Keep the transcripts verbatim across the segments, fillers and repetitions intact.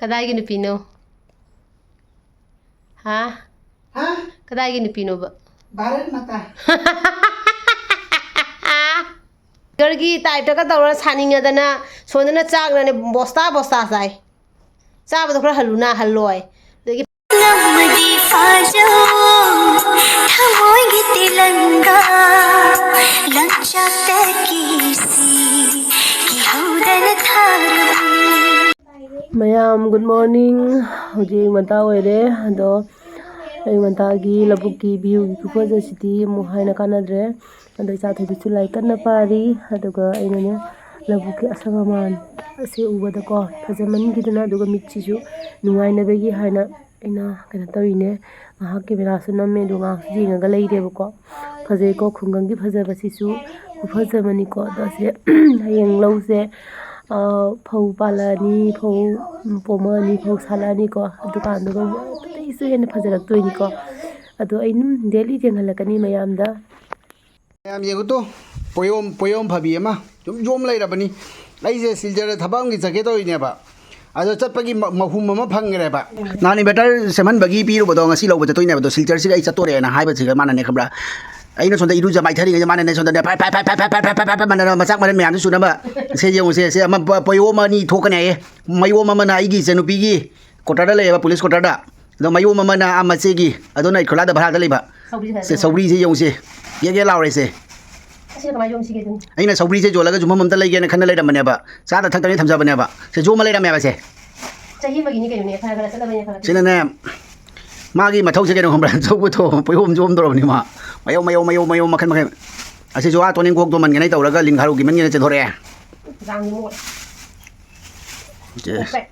ꯀꯗꯥꯏꯒꯤ ꯅꯨꯄꯤꯅꯣ? ꯍꯥ? ꯍꯥ? ꯀꯗꯥꯏꯒꯤ ꯅꯨꯄꯤꯅꯣꯕ? ꯚꯥꯔꯠ ꯃꯥꯇꯥ꯫ ꯒꯔꯒꯤ ꯇꯥꯏꯞꯇꯒ ꯇꯧꯔ ꯁꯥꯅꯤꯡꯉꯗꯅ ꯁꯣꯝꯗꯅ ꯆꯥꯛꯅꯅꯦ ꯕꯣꯁꯇꯥ ꯕꯣꯁꯇꯥ ꯆꯥꯏ꯫ ꯆꯥꯕꯗꯣ ꯈꯔ ꯍꯜꯂꯨꯅ ꯍꯜꯂꯣꯏ꯫ ꯑꯗꯒꯤ ꯅꯝꯃꯗꯤ ꯐꯥꯖꯧ ꯊꯃꯣꯏꯒꯤ ꯇꯤꯂꯪꯒꯥ ꯂꯪꯆꯥꯛꯇ ꯀꯤꯁꯤ ꯀꯤꯍꯧꯗꯅ ꯊꯥꯔꯕꯅꯤ꯫ ꯃꯌꯥꯝ, good morning꯫ ꯍꯧꯖꯤꯛ ꯑꯌꯨꯛ ꯉꯟꯇꯥ ꯑꯣꯏꯔꯦ, ꯑꯗꯣ ꯑꯌꯨꯛ ꯉꯟꯇꯥꯒꯤ ꯂꯧꯕꯨꯛꯀꯤ ꯚ꯭ꯌꯨꯒꯤ ꯈꯨꯐꯖꯁꯤꯗꯤ ꯑꯃꯨꯛ ꯍꯥꯏꯅ ꯀꯥꯟꯅꯗ꯭ꯔꯦ꯫ ꯑꯗꯣ ꯏꯆꯥ ꯊꯣꯏꯕꯤꯁꯨ ꯂꯥꯏꯔꯤꯛ ꯀꯟꯅ ꯄꯥꯔꯤ, ꯑꯗꯨꯒ ꯑꯩꯅꯅꯦ ꯂꯧꯕꯨꯛꯀꯤ ꯑꯁꯪ ꯑꯃꯥꯟ ꯑꯁꯤ ꯎꯕꯗꯀꯣ ꯐꯖꯃꯟꯈꯤꯗꯅ, ꯑꯗꯨꯒ ꯃꯤꯠꯁꯤꯁꯨ ꯅꯨꯡꯉꯥꯏꯅꯕꯒꯤ ꯍꯥꯏꯅ ꯑꯩꯅ ꯀꯩꯅꯣ ꯇꯧꯔꯤꯅꯦ, ꯉꯥꯏꯍꯥꯛ ꯀꯦꯃꯦꯔꯥꯁꯨ ꯅꯝꯃꯦ, ꯑꯗꯣ ꯉꯥꯏꯍꯥꯛꯁꯨ ꯌꯦꯡꯉꯒ ꯂꯩꯔꯦꯕꯀꯣ꯫ ꯐꯖꯩꯀꯣ, ꯈꯨꯡꯒꯪꯒꯤ ꯐꯖꯕꯁꯤꯁꯨ ꯈꯨꯐꯖ ꯑꯃꯅꯤꯀꯣ꯫ ꯑꯗꯣ ꯑꯁꯦ ꯍꯌꯦꯡ ꯂꯧꯁꯦ, ꯑ, ꯐꯧ ꯄꯥꯜꯂꯛꯑꯅꯤ, ꯐꯧ, ꯎꯝ, ꯄꯣꯝꯃꯛꯑꯅꯤ, ꯐꯧ ꯁꯥꯠꯂꯛꯑꯅꯤꯀꯣ꯫ ꯑꯗꯨꯀꯥꯟꯗꯨꯒ ꯑꯇꯩꯁꯨ ꯍꯦꯟꯅ ꯐꯖꯔꯛꯇꯣꯏꯅꯤꯀꯣ꯫ ꯑꯗꯣ ꯑꯩ ꯑꯗꯨꯝ daily ꯌꯦꯡꯍꯜꯂꯛꯀꯅꯤ ꯃꯌꯥꯝꯗ꯫ ꯃꯌꯥꯝ ꯌꯦꯡꯉꯨ ꯇꯨ, ꯄꯣꯌꯣꯝ, ꯄꯣꯌꯣꯝ ꯐꯕꯤ ꯑꯃ ꯌꯨꯝ ꯌꯣꯝ ꯂꯩꯔꯕꯅꯤ꯫ ꯑꯩꯁꯦ ꯁꯤꯜꯆꯔꯗ ꯊꯕꯛ ꯑꯃꯒꯤ ꯆꯠꯀꯦ ꯇꯧꯔꯤꯅꯦꯕ꯫ ꯑꯗꯣ ꯆꯠꯄꯒꯤ ꯃ-, ꯃꯍꯨꯝ ꯑꯃ ꯐꯪꯈ꯭ꯔꯦꯕ꯫ ꯅꯍꯥꯟ inverter ꯁꯦꯝꯍꯟꯕꯒꯤ ꯄꯤꯔꯨꯕꯗꯣ ꯉꯁꯤ ꯂꯧꯕ ꯆꯠꯇꯣꯏꯅꯦꯕ꯫ ꯑꯗꯣ ꯁꯤꯜꯆꯔꯁꯤꯒ ꯑꯩ ꯆꯠꯇꯣꯔꯦꯅ ꯍꯥꯏꯕꯁꯤꯒ ꯃꯥꯅꯅꯦ ꯈꯪꯕ꯭ꯔꯥ? ꯑꯩꯅ ꯁꯣꯝꯗ ꯏꯔꯨꯖ ꯃꯥꯏꯊꯔꯤꯉꯩꯗ ꯃꯥꯅꯅꯦ ꯁꯣꯝꯗꯅꯦ ꯐꯠ ꯐꯠ ꯐꯠ ꯐꯠ ꯐꯠ ꯐꯠ ꯐꯠ ꯐꯠ ꯐꯠ ꯃꯅꯝ ꯃꯆꯥꯛ ꯃꯅꯝ ꯃꯌꯥꯝꯁꯦ ꯁꯨꯅꯕ ꯁꯦ ꯌꯦꯡꯉꯨꯁꯦ꯫ ꯁꯦ ꯑꯃ ꯄ-, ꯄꯣꯌꯣꯝ ꯑꯅꯤ ꯊꯣꯛꯀꯅꯤ ꯍꯥꯏꯌꯦ꯫ ꯃꯌꯣꯝ ꯑꯃꯅ ꯑꯩꯒꯤ ꯏꯆꯟꯅꯨꯄꯤꯒꯤ quarter ꯗ ꯂꯩꯌꯦꯕ, police quarter ꯗ꯫ ꯑꯗꯣ ꯃꯌꯣꯝ ꯑꯃꯅ ꯑꯥ ꯃꯆꯦꯒꯤ, ꯑꯗꯨꯅ ꯏꯈꯣꯂꯥꯗ ꯚꯔꯥꯗ ꯂꯩꯕ꯫ ꯁꯧꯒ꯭ꯔꯤꯁꯦ ꯁꯦ ꯐꯖꯅ ꯁꯧꯒ꯭ꯔꯤꯁꯦ ꯌꯦꯡꯉꯨꯁꯦ, ꯌꯦꯛ ꯌꯦꯛ ꯂꯥꯎꯔꯦꯁꯦ꯫ ꯑꯁꯤꯅ ꯀꯃꯥꯏꯅ ꯌꯣꯝꯁꯤꯒꯦ ꯑꯗꯨꯅꯤ? ꯑꯩꯅ ꯁꯧꯒ꯭ꯔꯤꯁꯦ ꯌꯣꯜꯂꯒ ꯌꯨꯝꯐꯝ ꯑꯝꯇ ꯂꯩꯒꯦꯅ ꯈꯟꯅ ꯂꯩꯔꯝꯕꯅꯦꯕ, ꯆꯥꯗ ꯊꯛꯇꯕꯅꯤ ꯊꯝꯖꯕꯅꯦꯕ꯫ ꯁꯦ ꯖꯣꯝ ꯑꯃ ꯂꯩꯔꯝꯃꯦꯕ ꯁꯦ꯫ ꯆꯍꯤ ꯑꯃꯒꯤꯅꯤ ꯀꯩꯅꯣꯅꯦ, ꯈꯔ ꯈꯔ ꯆꯠꯅꯕꯅꯦ ꯈꯔ ꯈꯔ꯫ ꯁꯤꯅꯅꯦ, ꯃꯥꯒꯤ ꯃꯊꯧꯁꯦ ꯀꯩꯅꯣ ꯈꯪꯕ꯭ꯔꯥ? ꯆꯧꯕ ꯊꯣꯡ ꯄꯣꯌꯣꯝ ꯖꯣꯝ ꯇꯧꯔꯕꯅꯤ ꯃꯥ꯫ ꯃꯌꯣꯝ, ꯃꯌꯣꯝ, ꯃꯌꯣꯝ, ꯃꯌꯣꯝ ꯃꯈꯟ ꯃꯈꯟ꯫ ꯑꯁꯤꯁꯨ ꯑꯥ ꯇꯣꯅꯤꯡꯈꯣꯛ ꯇꯣꯃꯟꯒꯦꯅ ꯇꯧꯔꯒ ꯂꯤꯟ ꯈꯥꯔꯧ ꯀꯤꯃꯟꯒꯦꯅ ꯆꯦꯟꯊꯣꯔꯛꯑꯦ꯫ ꯔꯥꯡꯗꯤ ꯃꯣꯠꯂꯦ꯫ ꯁꯦ꯫ ꯀꯣꯛꯄꯦꯛ꯫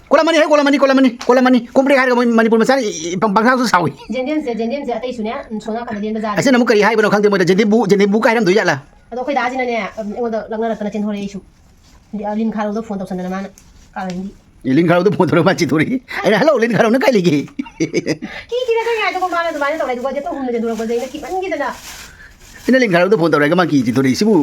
ꯀꯣꯂꯝꯃꯅꯤ ꯍꯦ, ꯀꯣꯂꯝꯃꯅꯤ, ꯀꯣꯂꯝꯃꯅꯤ, ꯀꯣꯂꯝꯃꯅꯤ꯫ ꯀꯣꯝꯄ꯭ꯔꯦꯛ ꯍꯥꯏꯔꯒ ꯃꯣꯏ ꯃꯅꯤꯄꯨꯔ ꯃꯆꯥꯅ ꯏ-, ꯏ-, ꯄꯪ-, ꯄꯪꯁꯥꯎꯁꯨ ꯁꯥꯎꯏ꯫ ꯖꯦꯟꯗꯦꯝꯁꯦ, ꯖꯦꯟꯗꯦꯝꯁꯦ ꯑꯇꯩꯁꯨꯅꯦ, ꯎꯝ, ꯁꯣꯝ ꯅꯥꯀꯟꯗ ꯂꯦꯟꯕ ꯖꯥꯠꯅꯤ꯫ ꯑꯁꯤꯅ ꯑꯃꯨꯛ ꯀꯔꯤ ꯍꯥꯏꯕꯅꯣ ꯈꯪꯗꯦ, ꯃꯣꯏꯗ ꯖꯦꯟꯗꯦꯝꯕꯨ, ꯖꯦꯟꯗꯦꯝꯕꯨ ꯀꯥꯏꯔꯝꯗꯣꯏ ꯖꯥꯠꯂꯥ? ꯑꯗꯣ ꯑꯩꯈꯣꯏ ꯗꯥꯁꯤꯅꯅꯦ, ꯎꯝ, ꯑꯩꯉꯣꯟꯗ ꯂꯛꯅꯔꯛꯇꯅ ꯆꯦꯟꯊꯣꯔꯛꯑꯦ ꯑꯩꯁꯨ꯫ ꯑꯗꯤ, ꯑ, ꯂꯤꯟ ꯈꯥꯔꯧꯗ ꯐꯣꯟ ꯇꯧꯁꯟꯗꯅ ꯃꯥꯅ ꯀꯥꯔꯟꯗꯤ꯫ ꯑꯦ, ꯂꯤꯟ ꯈꯥꯔꯧꯗ ꯐꯣꯟ ꯇꯧꯔꯒ ꯃꯥ ꯆꯦꯟꯊꯣꯔꯛꯏ꯫ ꯑꯩꯅ, "ꯍꯜꯂꯣ, ꯂꯤꯟ ꯈꯥꯔꯧ, ꯅꯪ ꯀꯥꯏ ꯂꯩꯒꯦ?" ꯀꯤ ꯀꯤꯔ ꯀꯩ ꯉꯥꯏꯗꯨꯕꯨ ꯃꯥꯅ ꯑꯗꯨꯃꯥꯏꯅ ꯇꯧꯔꯛꯏꯗꯨꯕꯨ, ꯍꯦꯛꯇ ꯍꯨꯝꯅ ꯆꯦꯟꯊꯣꯔꯛꯄꯁꯦ ꯑꯩꯅ ꯀꯤꯃꯟꯈꯤꯗꯅ꯫ ꯑꯩꯅ ꯂꯤꯟ ꯈꯥꯔꯧꯗ ꯐꯣꯟ ꯇꯧꯔꯒ ꯃꯥ ꯀꯤ ꯆꯦꯟꯊꯣꯔꯛꯏ꯫ ꯁꯤꯕꯨ,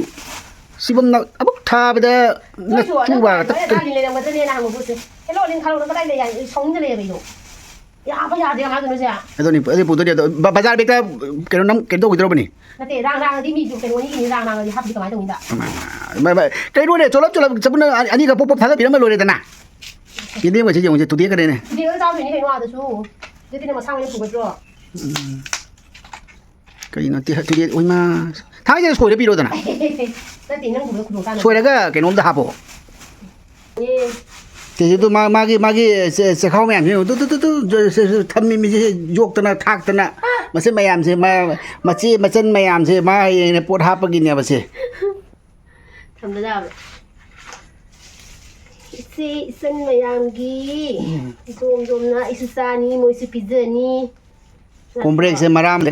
ꯁꯤꯕꯨ ꯅ-, ꯑꯃꯨꯛ ꯊꯥꯕꯗ ꯅꯣꯏꯁꯨ ꯅꯆꯨ ꯅꯪ ꯕꯥꯒ ꯀꯃꯥꯏꯅ ꯇꯞ-, ꯀꯩꯅꯣ ꯒꯥꯔꯤ ꯂꯩꯔꯝꯒꯗ꯭ꯔꯅꯦꯅ ꯍꯪꯕ ꯄꯣꯠꯁꯦ꯫ ꯍꯦꯜꯂꯣ, ꯂꯤꯟ ꯈꯔ ꯂꯧꯅꯕ ꯀꯗꯥꯏ ꯂꯩ ꯍꯥꯏ? ꯁꯥꯎꯅꯤꯡꯗ ꯂꯩꯔꯕ ꯑꯩꯗꯣ꯫ ꯌꯥꯕ ꯌꯥꯗꯦ ꯀꯃꯥꯏꯅ ꯇꯧꯅꯣ ꯁꯦ? ꯑꯗꯨꯅꯤ, ꯑꯗꯨ ꯄꯨꯗꯣꯏꯅꯦ꯫ ꯑꯗꯣ ꯕ-, ꯕꯖꯥꯔ ꯕꯦꯛꯇ ꯀꯩꯅꯣ ꯅꯝ-, ꯀꯩꯅꯣ ꯇꯧꯈꯤꯗ꯭ꯔꯕꯅꯤ? ꯅꯠꯇꯦ, ꯔꯥꯡ ꯔꯥꯡꯉꯗꯤ ꯃꯤꯁꯨ ꯀꯩꯅꯣ ꯑꯅꯤꯒꯤꯅꯤ, ꯔꯥꯡ ꯔꯥꯡꯉꯗꯤ ꯍꯥꯞꯄꯗꯤ ꯀꯃꯥꯏꯅ ꯇꯧꯅꯤꯗ? ꯃꯥ, ꯃꯥ, ꯃꯥ, ꯀꯩꯅꯣꯅꯦ, ꯆꯣꯂꯞ ꯆꯣꯂꯞ ꯆꯕꯨꯟ ꯑꯅꯤꯒ ꯄꯣꯞ ꯄꯣꯞ ꯊꯥꯗꯕꯤꯔꯝꯃ ꯂꯣꯏꯔꯦꯗꯅ꯫ ꯌꯦꯟꯗꯦꯝꯒꯁꯦ ꯌꯦꯡꯉꯨꯁꯦ, ꯇꯨꯗꯦꯛꯈ꯭ꯔꯦꯅꯦ꯫ ꯇꯨꯗꯦꯛꯑꯒ ꯆꯥꯗꯣꯏꯅꯤ ꯀꯩꯅꯣ ꯑꯥꯗꯁꯨ꯫ ꯑꯗꯨꯗꯤ ꯅꯪ ꯃꯁꯥ ꯍꯣꯏꯅ ꯄꯨꯒꯗ꯭ꯔꯣ? ꯎꯝ꯫ ꯀꯩꯅꯣ, ꯇꯤ-, ꯇꯨꯗꯦꯛ, ꯑꯣꯏꯃꯥ꯫ ꯊꯥꯡꯁꯤꯗ ꯁꯣꯏꯔ ꯄꯤꯔꯣꯗꯅ꯫ ꯅꯠꯇꯦ, ꯅꯪ ꯄꯨꯕꯗ ꯈꯨꯗꯣꯡ ꯆꯥꯅꯕ꯫ ꯁꯣꯏꯔꯒ ꯀꯩꯅꯣꯝꯗ ꯍꯥꯞꯄꯣ꯫ ꯑꯦ꯫ ꯁꯤꯁꯦ ꯑꯗꯨ ꯃꯥ-, ꯃꯥꯒꯤ, ꯃꯥꯒꯤ ꯆꯦ-, ꯆꯦꯈꯥꯎ ꯃꯌꯥꯝꯁꯦ ꯌꯦꯡꯉꯨ꯫ ꯇꯨ, ꯇꯨ, ꯇꯨ, ꯇꯨ, ꯁꯦ-, ꯁꯦ-, ꯊꯝꯃꯤ ꯃꯤꯁꯦ ꯌꯣꯛꯇꯅ ꯊꯥꯛꯇꯅ꯫ ꯃꯆꯤꯟ ꯃꯌꯥꯝꯁꯦ ꯃꯥ-, ꯃꯆꯦ ꯃꯆꯟ ꯃꯌꯥꯝꯁꯦ ꯃꯥ ꯍꯌꯦꯡ ꯄꯣꯠ ꯍꯥꯞꯄꯒꯤꯅꯦꯕ ꯁꯦ꯫ ꯊꯝꯕ ꯌꯥꯕ꯭ꯔꯥ? ꯏꯆꯦ ꯏꯆꯟ ꯃꯌꯥꯝꯒꯤ ꯎꯝ꯫ ꯖꯣꯝ ꯖꯣꯝꯅ ꯑꯩꯁꯨ ꯆꯥꯅꯤ, ꯃꯣꯏꯁꯨ ꯄꯤꯖꯅꯤ꯫ ꯀꯣꯝꯕ꯭ꯔꯦꯛꯁꯦ ꯃꯔꯥꯝ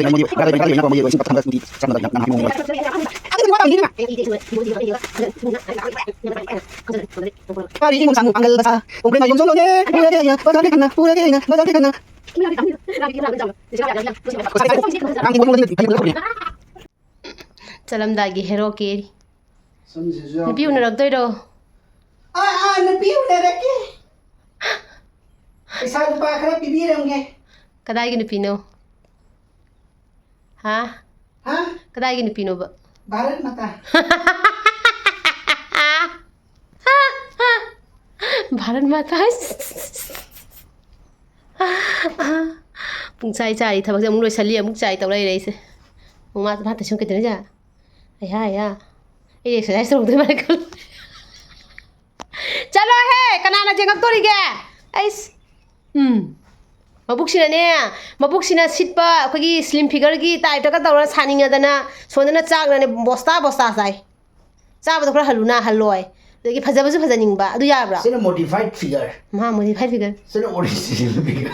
ꯄꯥꯔꯤ ꯏꯃꯨꯡ ꯁꯥꯃꯨ ꯄꯥꯡꯒꯜ ꯃꯆꯥ, ꯀꯣꯝꯕ꯭ꯔꯦꯛ ꯃꯌꯨꯝ ꯁꯣꯡꯂꯣꯅꯦ, ꯄꯨꯔꯒꯦ ꯑꯩꯅ ꯕꯖꯥꯔꯗꯒꯤ ꯈꯟꯅ, ꯄꯨꯔꯒꯦ ꯑꯩꯅ ꯕꯖꯥꯔꯗꯒꯤ ꯈꯟꯅ꯫ ꯆꯠꯂꯝꯗꯥꯏꯒꯤ ꯍꯦꯔꯣ ꯀꯦꯔꯤ꯫ ꯁꯝꯁꯤꯁꯨ ꯌꯥꯎꯗꯦ꯫ ꯅꯨꯄꯤ ꯎꯅꯔꯛꯇꯣꯏꯔꯣ? ꯑꯥ, ꯑꯥ, ꯅꯨꯄꯤ ꯎꯅꯔꯛꯀꯦ꯫ ꯄꯩꯁꯥ ꯂꯨꯄꯥ ꯈꯔ ꯄꯤꯕꯤꯔꯝꯒꯦ꯫ ꯀꯗꯥꯏꯒꯤ ꯅꯨꯄꯤꯅꯣ? ꯍꯥ? ꯍꯥ? ꯀꯗꯥꯏꯒꯤ ꯅꯨꯄꯤꯅꯣꯕ? ꯚꯥꯔꯠ ꯃꯥꯇꯥ꯫ ꯚꯥꯔꯠ ꯃꯥꯇꯥ꯫ ꯄꯨꯡꯆꯥꯏ ꯆꯥꯏꯔꯤ ꯊꯕꯛꯁꯦ, ꯑꯃꯨꯛ ꯂꯣꯏꯁꯜꯂꯤ, ꯑꯃꯨꯛ ꯆꯥꯏ ꯇꯧ ꯂꯩꯔꯦ ꯑꯩꯁꯦ꯫ ꯑꯃꯨꯛ ꯃꯥ, ꯃꯥ ꯇꯩꯁꯟ ꯀꯩꯗꯧꯔꯤꯁꯦ? ꯑꯩꯍꯥ, ꯑꯩꯍꯥ꯫ ꯑꯩ exercise ꯇꯧꯔꯝꯗꯣꯏ ꯃꯥꯜꯂꯦ ꯈꯜꯂꯨꯔꯦ꯫ ꯆꯠꯂꯣꯍꯦ! ꯀꯅꯥꯅ ꯌꯦꯡꯉꯛꯇꯣꯔꯤꯒꯦ? ꯑꯩꯁ, ꯎꯝ꯫ ꯃꯕꯨꯛꯁꯤꯅꯅꯦ, ꯃꯕꯨꯛꯁꯤꯅ ꯁꯤꯠꯄ ꯑꯩꯈꯣꯏꯒꯤ slim figureꯒꯤ typeꯇꯒ ꯇꯧꯔ ꯁꯥꯅꯤꯡꯉꯗꯅ ꯁꯣꯝꯗꯅ ꯆꯥꯛꯅꯅꯦ ꯕꯣꯁꯇꯥ ꯕꯣꯁꯇꯥ ꯆꯥꯏ꯫ ꯆꯥꯕꯗꯣ ꯈꯔ ꯍꯜꯂꯨꯅ ꯍꯜꯂꯣꯏ꯫ ꯑꯗꯒꯤ ꯐꯖꯕꯁꯨ ꯐꯖꯅꯤꯡꯕ꯫ ꯑꯗꯨ ꯌꯥꯕ꯭ꯔꯣ? ꯁꯤꯅ modified figure꯫ ꯃꯍꯥ modified figure꯫ ꯁꯤꯅ original figure꯫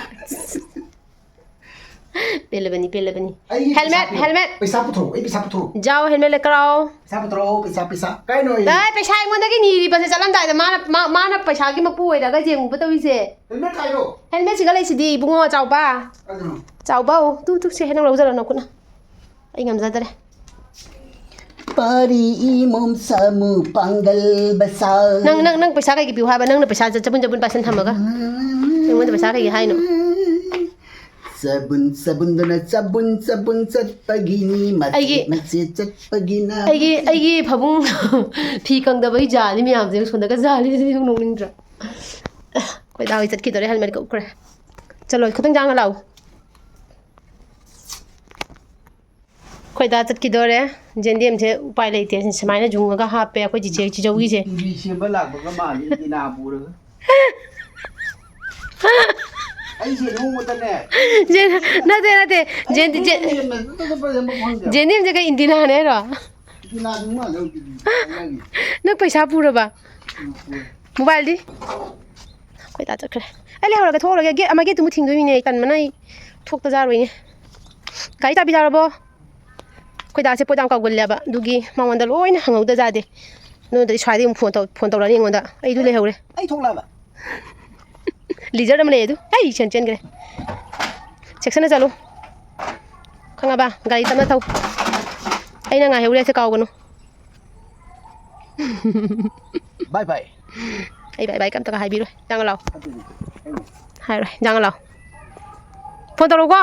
ꯄꯦꯜꯂꯕꯅꯤ, ꯄꯦꯜꯂꯕꯅꯤ꯫ ꯑꯩꯒꯤ helmet, ꯄꯩꯁꯥ ꯄꯤꯔꯛꯑꯣ꯫ Helmet꯫ ꯄꯩꯁꯥ ꯄꯨꯊꯣꯔꯛꯑꯣ, ꯑꯩ ꯄꯩꯁꯥ ꯄꯨꯊꯣꯔꯛꯑꯣ꯫ ꯖꯥꯎ, helmet ꯂꯩꯀꯔꯥꯎ꯫ ꯄꯩꯁꯥ ꯄꯨꯊꯣꯔꯛꯑꯣ, ꯄꯩꯁꯥ, ꯄꯩꯁꯥ꯫ ꯀꯥꯏꯅꯣ ꯑꯩ? ꯑꯦ, ꯄꯩꯁꯥ ꯑꯩꯉꯣꯟꯗꯒꯤ ꯅꯤꯔꯤꯕꯁꯦ ꯆꯠꯂꯝꯗꯥꯏꯗ ꯃꯥꯅ, ꯃꯥ-, ꯃꯥꯅ ꯄꯩꯁꯥꯒꯤ ꯃꯄꯨ ꯑꯣꯏꯔꯒ ꯌꯦꯡꯉꯨꯕ ꯇꯧꯔꯤꯁꯦ꯫ Helmet ꯀꯥꯏꯅꯣ? Helmetꯁꯤꯒ ꯂꯩꯁꯤꯗꯤ, ꯏꯕꯨꯡꯉꯣ, ꯆꯥꯎꯕ꯫ ꯀꯥꯏꯗꯅꯣ? ꯆꯥꯎꯕꯧ, ꯇꯨ, ꯇꯨ, ꯁꯦ, ꯅꯪ ꯂꯧꯖꯔꯣ, ꯅꯈꯨꯠꯅ꯫ ꯑꯩ ꯉꯝꯖꯗꯔꯦ꯫ ꯄꯥꯔꯤ ꯏꯃꯣꯝ ꯁꯥꯃꯨ ꯄꯥꯡꯒꯜ ꯕꯁꯥ꯫ ꯅꯪ, ꯅꯪ, ꯅꯪ ꯄꯩꯁꯥ ꯀꯩꯒꯤ ꯄꯤꯌꯨ ꯍꯥꯏꯕ? ꯅꯪꯅ ꯄꯩꯁꯥ ꯆ-, ꯆꯕꯨꯟ ꯆꯕꯨꯟ ꯄꯥꯏꯁꯟ ꯊꯝꯃꯒ꯫ ꯑꯩꯉꯣꯟꯗ ꯄꯩꯁꯥ ꯀꯩꯒꯤ ꯍꯥꯏꯅꯣ? ꯆꯕꯨꯟ ꯆꯕꯨꯟꯗꯨꯅ ꯆꯕꯨꯟ ꯆꯕꯨꯟ ꯆꯠꯄꯒꯤꯅꯤ, ꯃꯆꯦꯠ ꯑꯩꯒꯤ, ꯃꯆꯦꯠ ꯆꯠꯄꯒꯤꯅ꯫ ꯑꯩꯒꯤ, ꯑꯩꯒꯤ ꯐꯃꯨꯡ ꯐꯤ ꯀꯪꯗꯕꯒꯤ ꯖꯥꯂꯤ ꯃꯌꯥꯝꯁꯦ ꯁꯣꯝꯗꯒ ꯖꯥꯂꯤꯁꯤꯗꯤ ꯌꯥꯝ ꯅꯣꯛꯅꯤꯡꯗ꯭ꯔꯥ? ꯑꯩꯈꯣꯏ ꯗꯥ ꯍꯣꯏ ꯆꯠꯈꯤꯗꯣꯔꯦ, ꯍꯦꯜꯃꯦꯠꯀ ꯎꯞꯈ꯭ꯔꯦ꯫ ꯆꯠꯂꯣ, ꯈꯤꯇꯪ ꯆꯪꯉ ꯂꯥꯛꯎ꯫ ꯑꯩꯈꯣꯏ ꯗꯥ ꯆꯠꯈꯤꯗꯣꯔꯦ꯫ ꯌꯦꯟꯗꯦꯝꯁꯦ ꯎꯄꯥꯏ ꯂꯩꯇꯦ, ꯁꯨꯃꯥꯏꯅ ꯌꯨꯡꯉꯒ ꯍꯥꯞꯄꯦ ꯑꯩꯈꯣꯏ ꯆꯤꯆꯦ ꯆꯤꯖꯧꯒꯤꯁꯦ꯫ ꯇꯨꯔꯤ ꯁꯦꯝꯕ ꯂꯥꯛꯄꯒ ꯃꯥꯜꯂꯤ, ꯏꯟꯗꯤꯅꯥ ꯄꯨꯔꯒ꯫ ꯑꯩꯁꯦ ꯅꯣꯡꯃꯇꯅꯦ꯫ ꯖꯦ-, ꯅꯠꯇꯦ, ꯅꯠꯇꯦ꯫ ꯖꯦꯟ-, ꯖꯦ-, ꯅꯣꯡꯃꯇꯅꯦ ꯃꯁꯛ ꯐꯖꯕ ꯐꯪꯗꯦ꯫ ꯌꯦꯟꯗꯦꯝꯁꯦ ꯀꯩ ꯏꯟꯗꯤꯅꯥꯅꯦ ꯍꯥꯏꯔꯣ? ꯏꯟꯗꯤꯅꯥꯗꯨ ꯃꯥꯜꯂꯦ ꯍꯧꯖꯤꯛꯇꯤ, ꯊꯥꯏꯅꯒꯤ꯫ ꯅꯪ ꯄꯩꯁꯥ ꯄꯨꯔꯕ? ꯎꯝ, ꯄꯨꯔꯦ꯫ ꯃꯣꯕꯥꯏꯜꯗꯤ? ꯑꯩꯈꯣꯏ ꯗꯥ ꯆꯠꯈ꯭ꯔꯦ꯫ ꯑꯩ ꯂꯩꯍꯧꯔꯒꯦ, ꯊꯣꯛꯍꯧꯔꯒꯦ꯫ ꯒꯦꯠ ꯑꯃ, ꯒꯦꯠꯇꯨꯃꯨꯛ ꯊꯤꯡꯗꯣꯏꯅꯤꯅꯦ꯫ ꯑꯩ ꯇꯟꯕꯅ ꯑꯩ ꯊꯣꯛꯇ ꯌꯥꯔꯣꯏꯅꯦ꯫ ꯒꯥꯔꯤ ꯆꯥꯕꯤ ꯌꯥꯎꯔꯕꯣ? ꯑꯩꯈꯣꯏ ꯗꯥꯁꯦ ꯄꯣꯠ ꯌꯥꯝ ꯀꯥꯎꯒꯜꯂꯦꯕ, ꯑꯗꯨꯒꯤ ꯃꯉꯣꯟꯗ ꯂꯣꯏꯅ ꯍꯪꯍꯧꯗ ꯌꯥꯗꯦ꯫ ꯅꯉꯣꯟꯗꯗꯤ ꯁ꯭ꯋꯥꯏꯗꯩ ꯑꯃꯨꯛ ꯐꯣꯟ ꯇꯧ-, ꯐꯣꯟ ꯇꯧꯔꯛꯑꯅꯤ ꯑꯩꯉꯣꯟꯗ꯫ ꯑꯩꯗꯨ ꯂꯩꯍꯧꯔꯦ꯫ ꯑꯩ ꯊꯣꯛꯂꯛꯑꯕ? ꯂꯤꯖꯔ ꯑꯃ ꯂꯩ ꯑꯗꯨ꯫ ꯑꯩ ꯁꯦꯟ ꯆꯦꯟꯈ꯭ꯔꯦ꯫ ꯆꯦꯛꯁꯤꯟꯅ ꯆꯠꯂꯨ꯫ ꯈꯪꯉꯕ? ꯒꯥꯔꯤ ꯇꯞꯅ ꯊꯧ꯫ ꯑꯩꯅ ꯉꯥꯏꯍꯧꯔꯦꯁꯦ, ꯀꯥꯎꯒꯅꯨ꯫ ꯕꯥꯏ ꯕꯥꯏ꯫ ꯑꯩ ꯕꯥꯏ ꯕꯥꯏ ꯀꯝꯇꯒ ꯍꯥꯏꯕꯤꯔꯣꯏ꯫ ꯏꯟꯖꯥꯡ ꯂꯥꯎ꯫ ꯑꯗꯨꯅꯤ꯫ ꯍꯥꯏꯔꯣꯏ꯫ ꯏꯟꯖꯥꯡ ꯂꯥꯎ꯫ ꯐꯣꯟ ꯇꯧꯔꯛꯎꯀꯣ꯫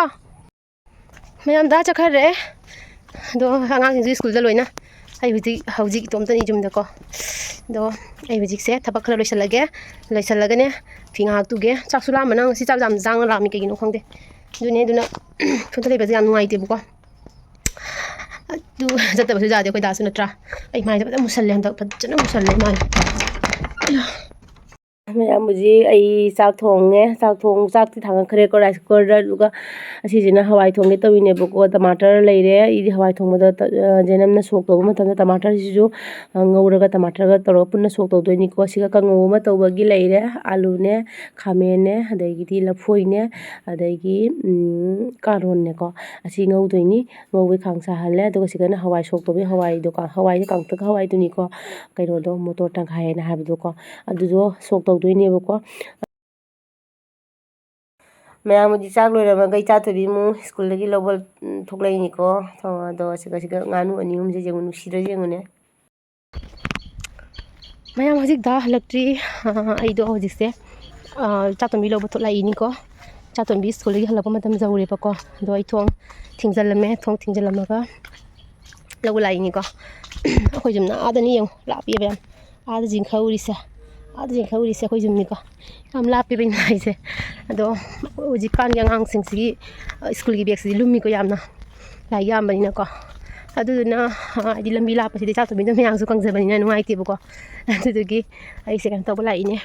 ꯃꯌꯥꯝ ꯗꯥ ꯆꯠꯈ꯭ꯔꯦ꯫ ꯑꯗꯣ ꯑꯉꯥꯡꯁꯤꯡꯁꯨ ꯁ꯭ꯀꯨꯜꯗ ꯂꯣꯏꯅ꯫ ꯑꯩ ꯍꯧꯖꯤꯛ, ꯍꯧꯖꯤꯛ ꯏꯇꯣꯝꯇꯅꯤ ꯌꯨꯝꯗꯀꯣ꯫ ꯑꯗꯣ ꯑꯩ ꯍꯧꯖꯤꯛꯁꯦ ꯊꯕꯛ ꯈꯔ ꯂꯣꯏꯁꯤꯜꯂꯒꯦ꯫ ꯂꯣꯏꯁꯤꯜꯂꯒꯅꯦ ꯐꯤ ꯉꯥꯏꯍꯥꯛ ꯇꯨꯒꯦ꯫ ꯆꯥꯛꯁꯨ ꯂꯥꯝꯕ, ꯅꯪ ꯉꯁꯤ ꯆꯥꯛ ꯌꯥꯝ ꯆꯥꯡꯅ ꯂꯥꯝꯃꯤ, ꯀꯩꯒꯤꯅꯣ ꯈꯪꯗꯦ꯫ ꯑꯗꯨꯅꯦ, ꯑꯗꯨꯅ ꯏꯊꯟꯇ ꯂꯩꯕꯁꯦ ꯌꯥꯝ ꯅꯨꯡꯉꯥꯏꯇꯦꯕꯀꯣ꯫ ꯑꯗꯨ ꯆꯠꯇꯕꯁꯨ ꯌꯥꯗꯦ ꯑꯩꯈꯣꯏ ꯗꯥꯁꯨ, ꯅꯠꯇ꯭ꯔꯥ? ꯑꯩ ꯃꯥꯏꯁꯦ ꯐꯖꯅ ꯃꯨꯁꯜꯂꯦ ꯍꯟꯗꯛ, ꯐꯖꯅ ꯃꯨꯁꯜꯂꯦ ꯃꯥꯏ꯫ ꯑꯌꯥ꯫ ꯃꯌꯥꯝ ꯍꯧꯖꯤꯛ ꯑꯩ ꯆꯥꯛ ꯊꯣꯡꯉꯦ꯫ ꯆꯥꯛ ꯊꯣꯡ-, ꯆꯥꯛꯇꯤ ꯊꯥꯡꯒꯠꯈ꯭ꯔꯦꯀꯣ rice cookerꯗ, ꯑꯗꯨꯒ ꯑꯁꯤꯁꯤꯅ ꯍꯋꯥꯏ ꯊꯣꯡꯒꯦ ꯇꯧꯔꯤꯅꯦꯕꯀꯣ꯫ ꯇꯃꯥꯇꯔ ꯂꯩꯔꯦ꯫ ꯑꯩꯗꯤ ꯍꯋꯥꯏ ꯊꯣꯡꯕꯗ ꯇ-, ꯑ, ꯖꯦꯅꯝꯅ ꯁꯣꯛ ꯇꯧꯕ ꯃꯇꯝꯗ ꯇꯃꯥꯇꯔꯁꯤꯁꯨ, ꯑ, ꯉꯧꯔꯒ ꯇꯃꯥꯇꯔꯒ ꯇꯧꯔꯒ ꯄꯨꯟꯅ ꯁꯣꯛ ꯇꯧꯗꯣꯏꯅꯤꯀꯣ꯫ ꯁꯤꯒ ꯀꯥꯡꯉꯧ ꯑꯃ ꯇꯧꯕꯒꯤ ꯂꯩꯔꯦ꯫ ꯑꯥꯂꯨꯅꯦ, ꯈꯥꯃꯦꯟꯅꯦ, ꯑꯗꯒꯤꯗꯤ ꯂꯐꯣꯏꯅꯦ, ꯑꯗꯒꯤ, ꯎꯝ, ꯀꯥꯔꯣꯟꯅꯦꯀꯣ꯫ ꯑꯁꯤ ꯉꯧꯗꯣꯏꯅꯤ꯫ ꯉꯧꯕꯩ ꯈꯥꯡ ꯁꯥꯍꯜꯂꯦ꯫ ꯑꯗꯨꯒ ꯁꯤꯗꯅ ꯍꯋꯥꯏ ꯁꯣꯛ ꯇꯧꯕꯩ ꯍꯋꯥꯏꯗꯣ, ꯀꯥ-, ꯍꯋꯥꯏꯗꯣ ꯀꯥꯡꯇꯛ ꯍꯋꯥꯏꯗꯨꯅꯤꯀꯣ꯫ ꯀꯩꯅꯣꯗꯣ, ꯃꯣꯇꯣꯔ ꯇꯪꯈꯥꯏ ꯍꯥꯏꯅ ꯍꯥꯏꯕꯗꯣꯀꯣ꯫ ꯑꯗꯨꯗꯣ ꯁꯣꯛ ꯇꯧꯗꯣꯏꯅꯦꯕꯀꯣ꯫ ꯃꯌꯥꯝ ꯍꯧꯖꯤꯛ ꯆꯥꯛ ꯂꯣꯏꯔꯝꯃꯒ ꯏꯆꯥ ꯊꯣꯏꯕꯤ ꯑꯃꯨꯛ ꯁ꯭ꯀꯨꯜꯗꯒꯤ ꯂꯧꯕ, ꯎꯝ, ꯊꯣꯛꯂꯛꯏꯅꯤꯀꯣ꯫ ꯑꯗꯣ ꯑꯁꯤꯒ, ꯑꯁꯤꯒ ꯉꯥꯅꯨ ꯑꯅꯤ ꯑꯍꯨꯝꯁꯦ ꯌꯦꯡꯉꯨ, ꯅꯨꯡꯁꯤꯗ꯭ꯔꯁꯦ ꯌꯦꯡꯉꯨꯅꯦ꯫ ꯃꯌꯥꯝ ꯍꯧꯖꯤꯛ ꯗꯥ ꯍꯜꯂꯛꯇ꯭ꯔꯤ꯫ ꯑꯥ, ꯑꯩꯗꯣ ꯍꯧꯖꯤꯛꯁꯦ, ꯑꯥ, ꯏꯆꯥꯇꯣꯝꯕꯤ ꯂꯧꯕ ꯊꯣꯛꯂꯛꯏꯅꯤꯀꯣ꯫ ꯏꯆꯥꯇꯣꯝꯕꯤ ꯁ꯭ꯀꯨꯜꯗꯒꯤ ꯍꯜꯂꯛꯄ ꯃꯇꯝ ꯌꯧꯔꯦꯕꯀꯣ꯫ ꯑꯗꯣ ꯑꯩ ꯊꯣꯡ ꯊꯤꯡꯖꯤꯜꯂꯝꯃꯦ꯫ ꯊꯣꯡ ꯊꯤꯡꯖꯤꯜꯂꯝꯃꯒ ꯂꯧꯕ ꯂꯥꯛꯏꯅꯤꯀꯣ꯫ ꯑꯩꯈꯣꯏ ꯌꯨꯝꯅ ꯑꯥꯗꯅꯤ ꯌꯦꯡꯉꯨ, ꯂꯥꯞꯄꯦꯕ ꯌꯥꯝ꯫ ꯑꯥꯗ ꯆꯤꯡꯈꯠ ꯎꯔꯤꯁꯦ, ꯑꯥꯗ ꯆꯤꯡꯈꯠ ꯎꯔꯤꯁꯦ ꯑꯩꯈꯣꯏ ꯌꯨꯝꯅꯤꯀꯣ꯫ ꯌꯥꯝ ꯂꯥꯞꯄꯦꯕ ꯑꯩꯅ ꯍꯥꯏꯁꯦ꯫ ꯑꯗꯣ ꯍꯧꯖꯤꯛꯀꯥꯟꯒꯤ ꯑꯉꯥꯡꯁꯤꯡꯁꯤꯒꯤ, ꯑ, ꯁ꯭ꯀꯨꯜꯒꯤ ꯕꯦꯒꯁꯤꯗꯤ ꯂꯨꯝꯃꯤꯀꯣ ꯌꯥꯝꯅ, ꯂꯥꯏꯔꯤꯛ ꯌꯥꯝꯕꯅꯤꯅꯀꯣ꯫ ꯑꯗꯨꯗꯨꯅ, ꯑ, ꯍꯥꯏꯗꯤ ꯂꯝꯕꯤ ꯂꯥꯞꯄꯁꯤꯗꯤ ꯏꯆꯥꯇꯣꯝꯕꯤꯗꯣ ꯃꯌꯥꯡꯁꯨ ꯀꯪꯖꯕꯅꯤꯅ ꯅꯨꯡꯉꯥꯏꯇꯦꯕꯀꯣ꯫ ꯑꯗꯨꯗꯨꯒꯤ ꯑꯩꯁꯦ ꯀꯩꯅꯣ ꯇꯧꯕ ꯂꯥꯛꯏꯅꯦ,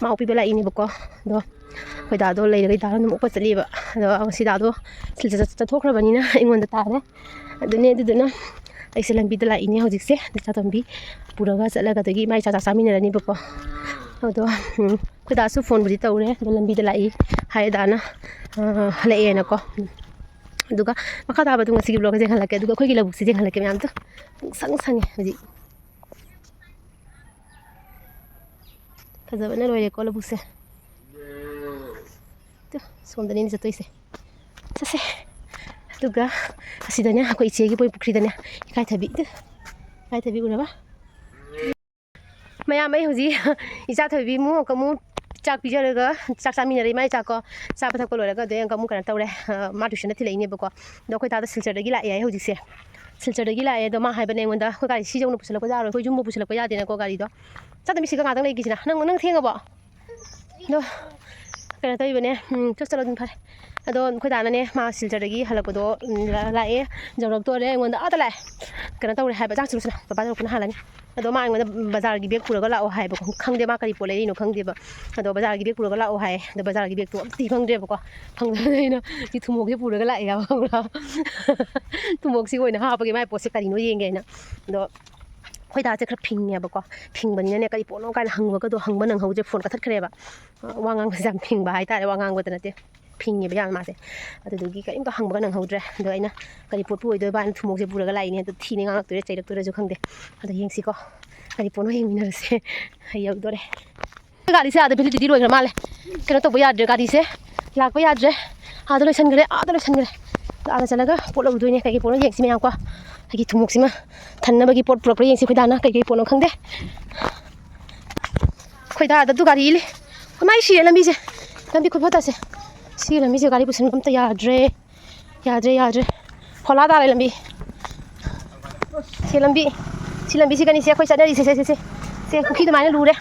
ꯃꯥ ꯑꯣꯛꯄꯤꯕ ꯂꯥꯛꯏꯅꯦꯕꯀꯣ꯫ ꯑꯗꯣ ꯑꯩꯈꯣꯏ ꯗꯥꯗꯣ ꯂꯩꯔꯒ ꯗꯥꯗꯣ ꯑꯗꯨꯝ ꯑꯣꯛꯄ ꯆꯠꯂꯤꯕ꯫ ꯑꯗꯣ ꯉꯁꯤ ꯗꯥꯗꯣ ꯁ꯭ꯀꯨꯜ ꯆꯠ-, ꯆꯠꯊꯣꯛꯈ꯭ꯔꯕꯅꯤꯅ ꯑꯩꯉꯣꯟꯗ ꯇꯥꯔꯦ꯫ ꯑꯗꯨꯅꯦ, ꯑꯗꯨꯗꯨꯅ ꯑꯩꯁꯦ ꯂꯝꯕꯤꯗ ꯂꯥꯛꯏꯅꯦ ꯍꯧꯖꯤꯛꯁꯦ꯫ ꯏꯆꯥꯇꯣꯝꯕꯤ ꯄꯨꯔꯒ ꯆꯠꯂꯒ ꯑꯗꯒꯤ ꯏꯃꯥ ꯏꯆꯥ ꯆꯥꯛ ꯆꯥꯃꯤꯟꯅꯔꯅꯤꯕꯀꯣ꯫ ꯑꯗꯣ, ꯎꯝ, ꯑꯩꯈꯣꯏ ꯗꯥꯁꯨ ꯐꯣꯟꯕꯨꯗꯤ ꯇꯧꯔꯦ, ꯑꯗꯣ ꯂꯝꯕꯤꯗ ꯂꯥꯛꯏ ꯍꯥꯏ ꯗꯥꯅ, ꯑ, ꯍꯜꯂꯛꯑꯦꯅꯀꯣ꯫ ꯑꯗꯨꯒ ꯃꯈꯥ ꯇꯥꯕꯗꯣ ꯉꯁꯤꯒꯤ vlogꯁꯦ ꯌꯦꯡꯍꯜꯂꯛꯀꯦ꯫ ꯑꯗꯨꯒ ꯑꯩꯈꯣꯏꯒꯤ ꯂꯧꯕꯨꯛꯁꯦ ꯌꯦꯡꯍꯜꯂꯛꯀꯦ ꯃꯌꯥꯝꯗꯣ꯫ ꯄꯨꯡꯁꯪ ꯁꯪꯉꯦ ꯍꯧꯖꯤꯛ꯫ ꯐꯖꯕꯅ ꯂꯣꯏꯔꯦꯀꯣ ꯂꯧꯕꯨꯛꯁꯦ꯫ ꯇꯨ, ꯁꯣꯝꯗꯅꯤꯅꯦ ꯆꯠꯇꯣꯏꯁꯦ꯫ ꯆꯠꯁꯦ꯫ ꯑꯗꯨꯒ ꯑꯁꯤꯗꯅꯦ ꯑꯩꯈꯣꯏ ꯏꯆꯦꯒꯤ ꯃꯣꯏ ꯄꯨꯈ꯭ꯔꯤꯗꯅꯦ ꯏꯀꯥꯏꯊꯕꯤ꯫ ꯇꯨ, ꯏꯀꯥꯏꯊꯕꯤ ꯎꯔꯕ? ꯃꯌꯥꯝ, ꯑꯩ ꯍꯧꯖꯤꯛ ꯏꯆꯥ ꯊꯣꯏꯕꯤ ꯑꯃꯨꯛ ꯑꯃꯨꯛ ꯆꯥꯛ ꯄꯤꯖꯔꯒ ꯆꯥꯛ ꯆꯥꯃꯤꯟꯅꯔꯦ꯫ ꯏꯃꯥ ꯏꯆꯥꯀꯣ ꯆꯥꯕ ꯊꯛꯄ ꯂꯣꯏꯔꯒ ꯑꯗꯩ ꯑꯃꯨꯛ ꯀꯩꯅꯣ ꯇꯧꯔꯦ꯫ ꯑ, ꯃꯥ tuitionꯗ ꯊꯤꯜꯂꯛꯏꯅꯦꯕꯀꯣ꯫ ꯑꯗꯣ ꯑꯩꯈꯣꯏ ꯗꯥꯗꯣ ꯁꯤꯜꯆꯔꯗꯒꯤ ꯂꯥꯛꯑꯦ ꯍꯥꯏ ꯍꯧꯖꯤꯛꯁꯦ꯫ ꯁꯤꯜꯆꯔꯗꯒꯤ ꯂꯥꯛꯑꯦ꯫ ꯑꯗꯣ ꯃꯥ ꯍꯥꯏꯕꯅꯦ ꯑꯩꯉꯣꯟꯗ, "ꯑꯩꯈꯣꯏ ꯒꯥꯔꯤ ꯁꯤ ꯌꯧꯅ ꯄꯨꯁꯤꯜꯂꯛꯄ ꯌꯥꯔꯣꯏ, ꯑꯩꯈꯣꯏ ꯌꯨꯝꯕꯨ ꯄꯨꯁꯤꯜꯂꯛꯄ ꯌꯥꯗꯦꯅꯀꯣ ꯒꯥꯔꯤꯗꯣ"꯫ ꯆꯠꯇꯃꯤ ꯁꯤꯒ ꯉꯥꯛꯇꯪ ꯂꯩꯈꯤꯁꯤꯅ꯫ ꯅꯪ, ꯅꯪ ꯊꯦꯡꯉꯕꯣ? ꯑꯗꯣ ꯀꯩꯅꯣ ꯇꯧꯔꯤꯕꯅꯦ, ꯎꯝ, ꯆꯠ-, ꯆꯠꯂꯣ ꯑꯗꯨꯝ ꯐꯔꯦ꯫ ꯑꯗꯣ ꯑꯩꯈꯣꯏ ꯗꯥꯅꯅꯦ, ꯃꯥ ꯁꯤꯜꯆꯔꯗꯒꯤ ꯍꯜꯂꯛꯄꯗꯣ, ꯎꯝ, ꯂꯥ-, ꯂꯥꯛꯑꯦ, ꯌꯧꯔꯛꯇꯣꯔꯦ꯫ ꯑꯩꯉꯣꯟꯗ ꯑꯥꯗ ꯂꯥꯛꯑꯦ, ꯀꯩꯅꯣ ꯇꯧꯔꯦ ꯍꯥꯏꯕ, "ꯆꯥꯛ ꯆꯠꯂꯨꯁꯤꯅ, ꯕꯕꯥ ꯌꯧꯔꯛꯄꯅ ꯍꯥꯜꯂꯅꯤ"꯫ ꯑꯗꯣ ꯃꯥ ꯑꯩꯉꯣꯟꯗ ꯕꯖꯥꯔꯒꯤ bag ꯄꯨꯔꯒ ꯂꯥꯛꯑꯣ ꯍꯥꯏꯕꯀꯣ꯫ ꯈꯪꯗꯦ ꯃꯥ ꯀꯔꯤ ꯄꯣꯠ ꯂꯩꯔꯤꯅꯣ ꯈꯪꯗꯦꯕ꯫ ꯑꯗꯣ ꯕꯖꯥꯔꯒꯤ bag ꯄꯨꯔꯒ ꯂꯥꯛꯑꯣ ꯍꯥꯏ꯫ ꯑꯗꯣ ꯕꯖꯥꯔꯒꯤ bagꯇꯣ ꯑꯝꯇ ꯊꯤ ꯐꯪꯗ꯭ꯔꯦꯕꯀꯣ꯫ ꯐꯪꯗꯕꯅꯤꯅ ꯑꯩꯅ ꯁꯤ ꯊꯨꯝꯃꯣꯛꯁꯦ ꯄꯨꯔꯒ ꯂꯥꯛꯑꯦ ꯍꯥꯏꯕ, ꯈꯪꯕ꯭ꯔꯥ? ꯊꯨꯝꯃꯣꯛꯁꯤꯒꯤ ꯑꯣꯏꯅ ꯍꯥꯞꯄꯒꯦ, ꯃꯥꯏ ꯄꯣꯠꯁꯦ ꯀꯔꯤꯅꯣ ꯌꯦꯡꯒꯦ ꯍꯥꯏꯅ꯫ ꯑꯗꯣ ꯑꯩꯈꯣꯏ ꯗꯥꯁꯦ ꯈꯔ ꯐꯤꯡꯉꯦꯕꯀꯣ꯫ ꯐꯤꯡꯕꯅꯤꯅꯅꯦ, "ꯀꯔꯤ ꯄꯣꯠꯅꯣ?" ꯀꯥꯏꯅ ꯍꯪꯕꯒꯗꯣ ꯍꯪꯕ ꯅꯪꯍꯧꯗ꯭ꯔꯦ, ꯐꯣꯟ ꯀꯛꯊꯠꯈ꯭ꯔꯦꯕ꯫ ꯋꯥ ꯉꯥꯡꯕꯁꯦ ꯌꯥꯝ ꯐꯤꯡꯕ ꯍꯥꯏꯇꯥꯔꯦ, ꯋꯥ ꯉꯥꯡꯕꯗ ꯅꯠꯇꯦ꯫ ꯐꯤꯡꯉꯦꯕ ꯌꯥꯝꯅ ꯃꯥꯁꯦ꯫ ꯑꯗꯨꯗꯨꯒꯤ ꯀꯔꯤꯝꯇ ꯍꯪꯕꯒ ꯅꯪꯍꯧꯗ꯭ꯔꯦ꯫ ꯑꯗꯣ ꯑꯩꯅ ꯀꯔꯤ ꯄꯣꯠꯄꯨ ꯑꯣꯏꯗꯣꯏꯕ ꯍꯥꯏꯅ ꯊꯨꯝꯃꯣꯛꯁꯦ ꯄꯨꯔꯒ ꯂꯥꯛꯏꯅꯦ꯫ ꯑꯗꯣ ꯊꯤꯅ ꯉꯥꯡꯉꯛꯇꯣꯏꯔꯥ ꯆꯩꯔꯛꯇꯣꯏꯔꯥꯁꯨ ꯈꯪꯗꯦ꯫ ꯑꯗꯣ ꯌꯦꯡꯁꯤꯀꯣ꯫ ꯀꯔꯤ ꯄꯣꯠꯅꯣ ꯌꯦꯡꯃꯤꯟꯅꯔꯁꯦ꯫ ꯑꯩ ꯌꯧꯗꯣꯔꯦ꯫ ꯒꯥꯔꯤꯁꯦ ꯑꯥꯗ validity ꯂꯣꯏꯈ꯭ꯔ ꯃꯥꯜꯂꯦ꯫ ꯀꯩꯅꯣ ꯇꯧꯕ ꯌꯥꯗ꯭ꯔꯦ ꯒꯥꯔꯤꯁꯦ꯫ ꯂꯥꯛꯄ ꯌꯥꯗ꯭ꯔꯦ꯫ ꯑꯥꯗ ꯂꯣꯏꯁꯟꯈ꯭ꯔꯦ, ꯑꯥꯗ ꯂꯣꯏꯁꯟꯈ꯭ꯔꯦ꯫ ꯑꯥꯗ ꯆꯠꯂꯒ ꯄꯣꯠ ꯂꯧꯔꯨꯗꯣꯏꯅꯦ꯫ ꯀꯩꯀꯩ ꯄꯣꯠꯅꯣ ꯌꯦꯡꯁꯤ ꯃꯌꯥꯝꯀꯣ꯫ ꯑꯩꯒꯤ ꯊꯨꯝꯃꯣꯛꯁꯤꯃ ꯊꯟꯅꯕꯒꯤ ꯄꯣꯠ ꯄꯨꯔꯛꯄ꯭ꯔꯥ ꯌꯦꯡꯁꯤ ꯑꯩꯈꯣꯏ ꯗꯥꯅ꯫ ꯀꯩꯀꯩ ꯄꯣꯠꯅꯣ ꯈꯪꯗꯦ꯫ ꯑꯩꯈꯣꯏ ꯗꯥꯗ ꯑꯗꯨ ꯒꯥꯔꯤ ꯏꯜꯂꯤ꯫ ꯀꯃꯥꯏ ꯁꯤꯔꯦ ꯂꯝꯕꯤꯁꯦ? ꯂꯝꯕꯤ ꯈꯨꯐꯠꯇꯁꯦ꯫ ꯁꯤꯒꯤ ꯂꯝꯕꯤꯁꯦ ꯒꯥꯔꯤ ꯄꯨꯁꯤꯟꯕ ꯑꯝꯇ ꯌꯥꯗ꯭ꯔꯦ꯫ ꯌꯥꯗ꯭ꯔꯦ, ꯌꯥꯗ꯭ꯔꯦ꯫ ꯐꯣꯂꯥ ꯇꯥꯔꯦ ꯂꯝꯕꯤ꯫ ꯁꯤ ꯂꯝꯕꯤ, ꯁꯤ ꯂꯝꯕꯤꯁꯤꯒꯅꯤ ꯁꯦ ꯑꯩꯈꯣꯏ ꯆꯠꯅꯔꯤꯁꯦ꯫ ꯁꯦ, ꯁꯦ, ꯁꯦ꯫ ꯁꯦ, ꯄꯨꯈ꯭ꯔꯤ ꯑꯗꯨꯃꯥꯏꯅ ꯂꯨꯔꯦ꯫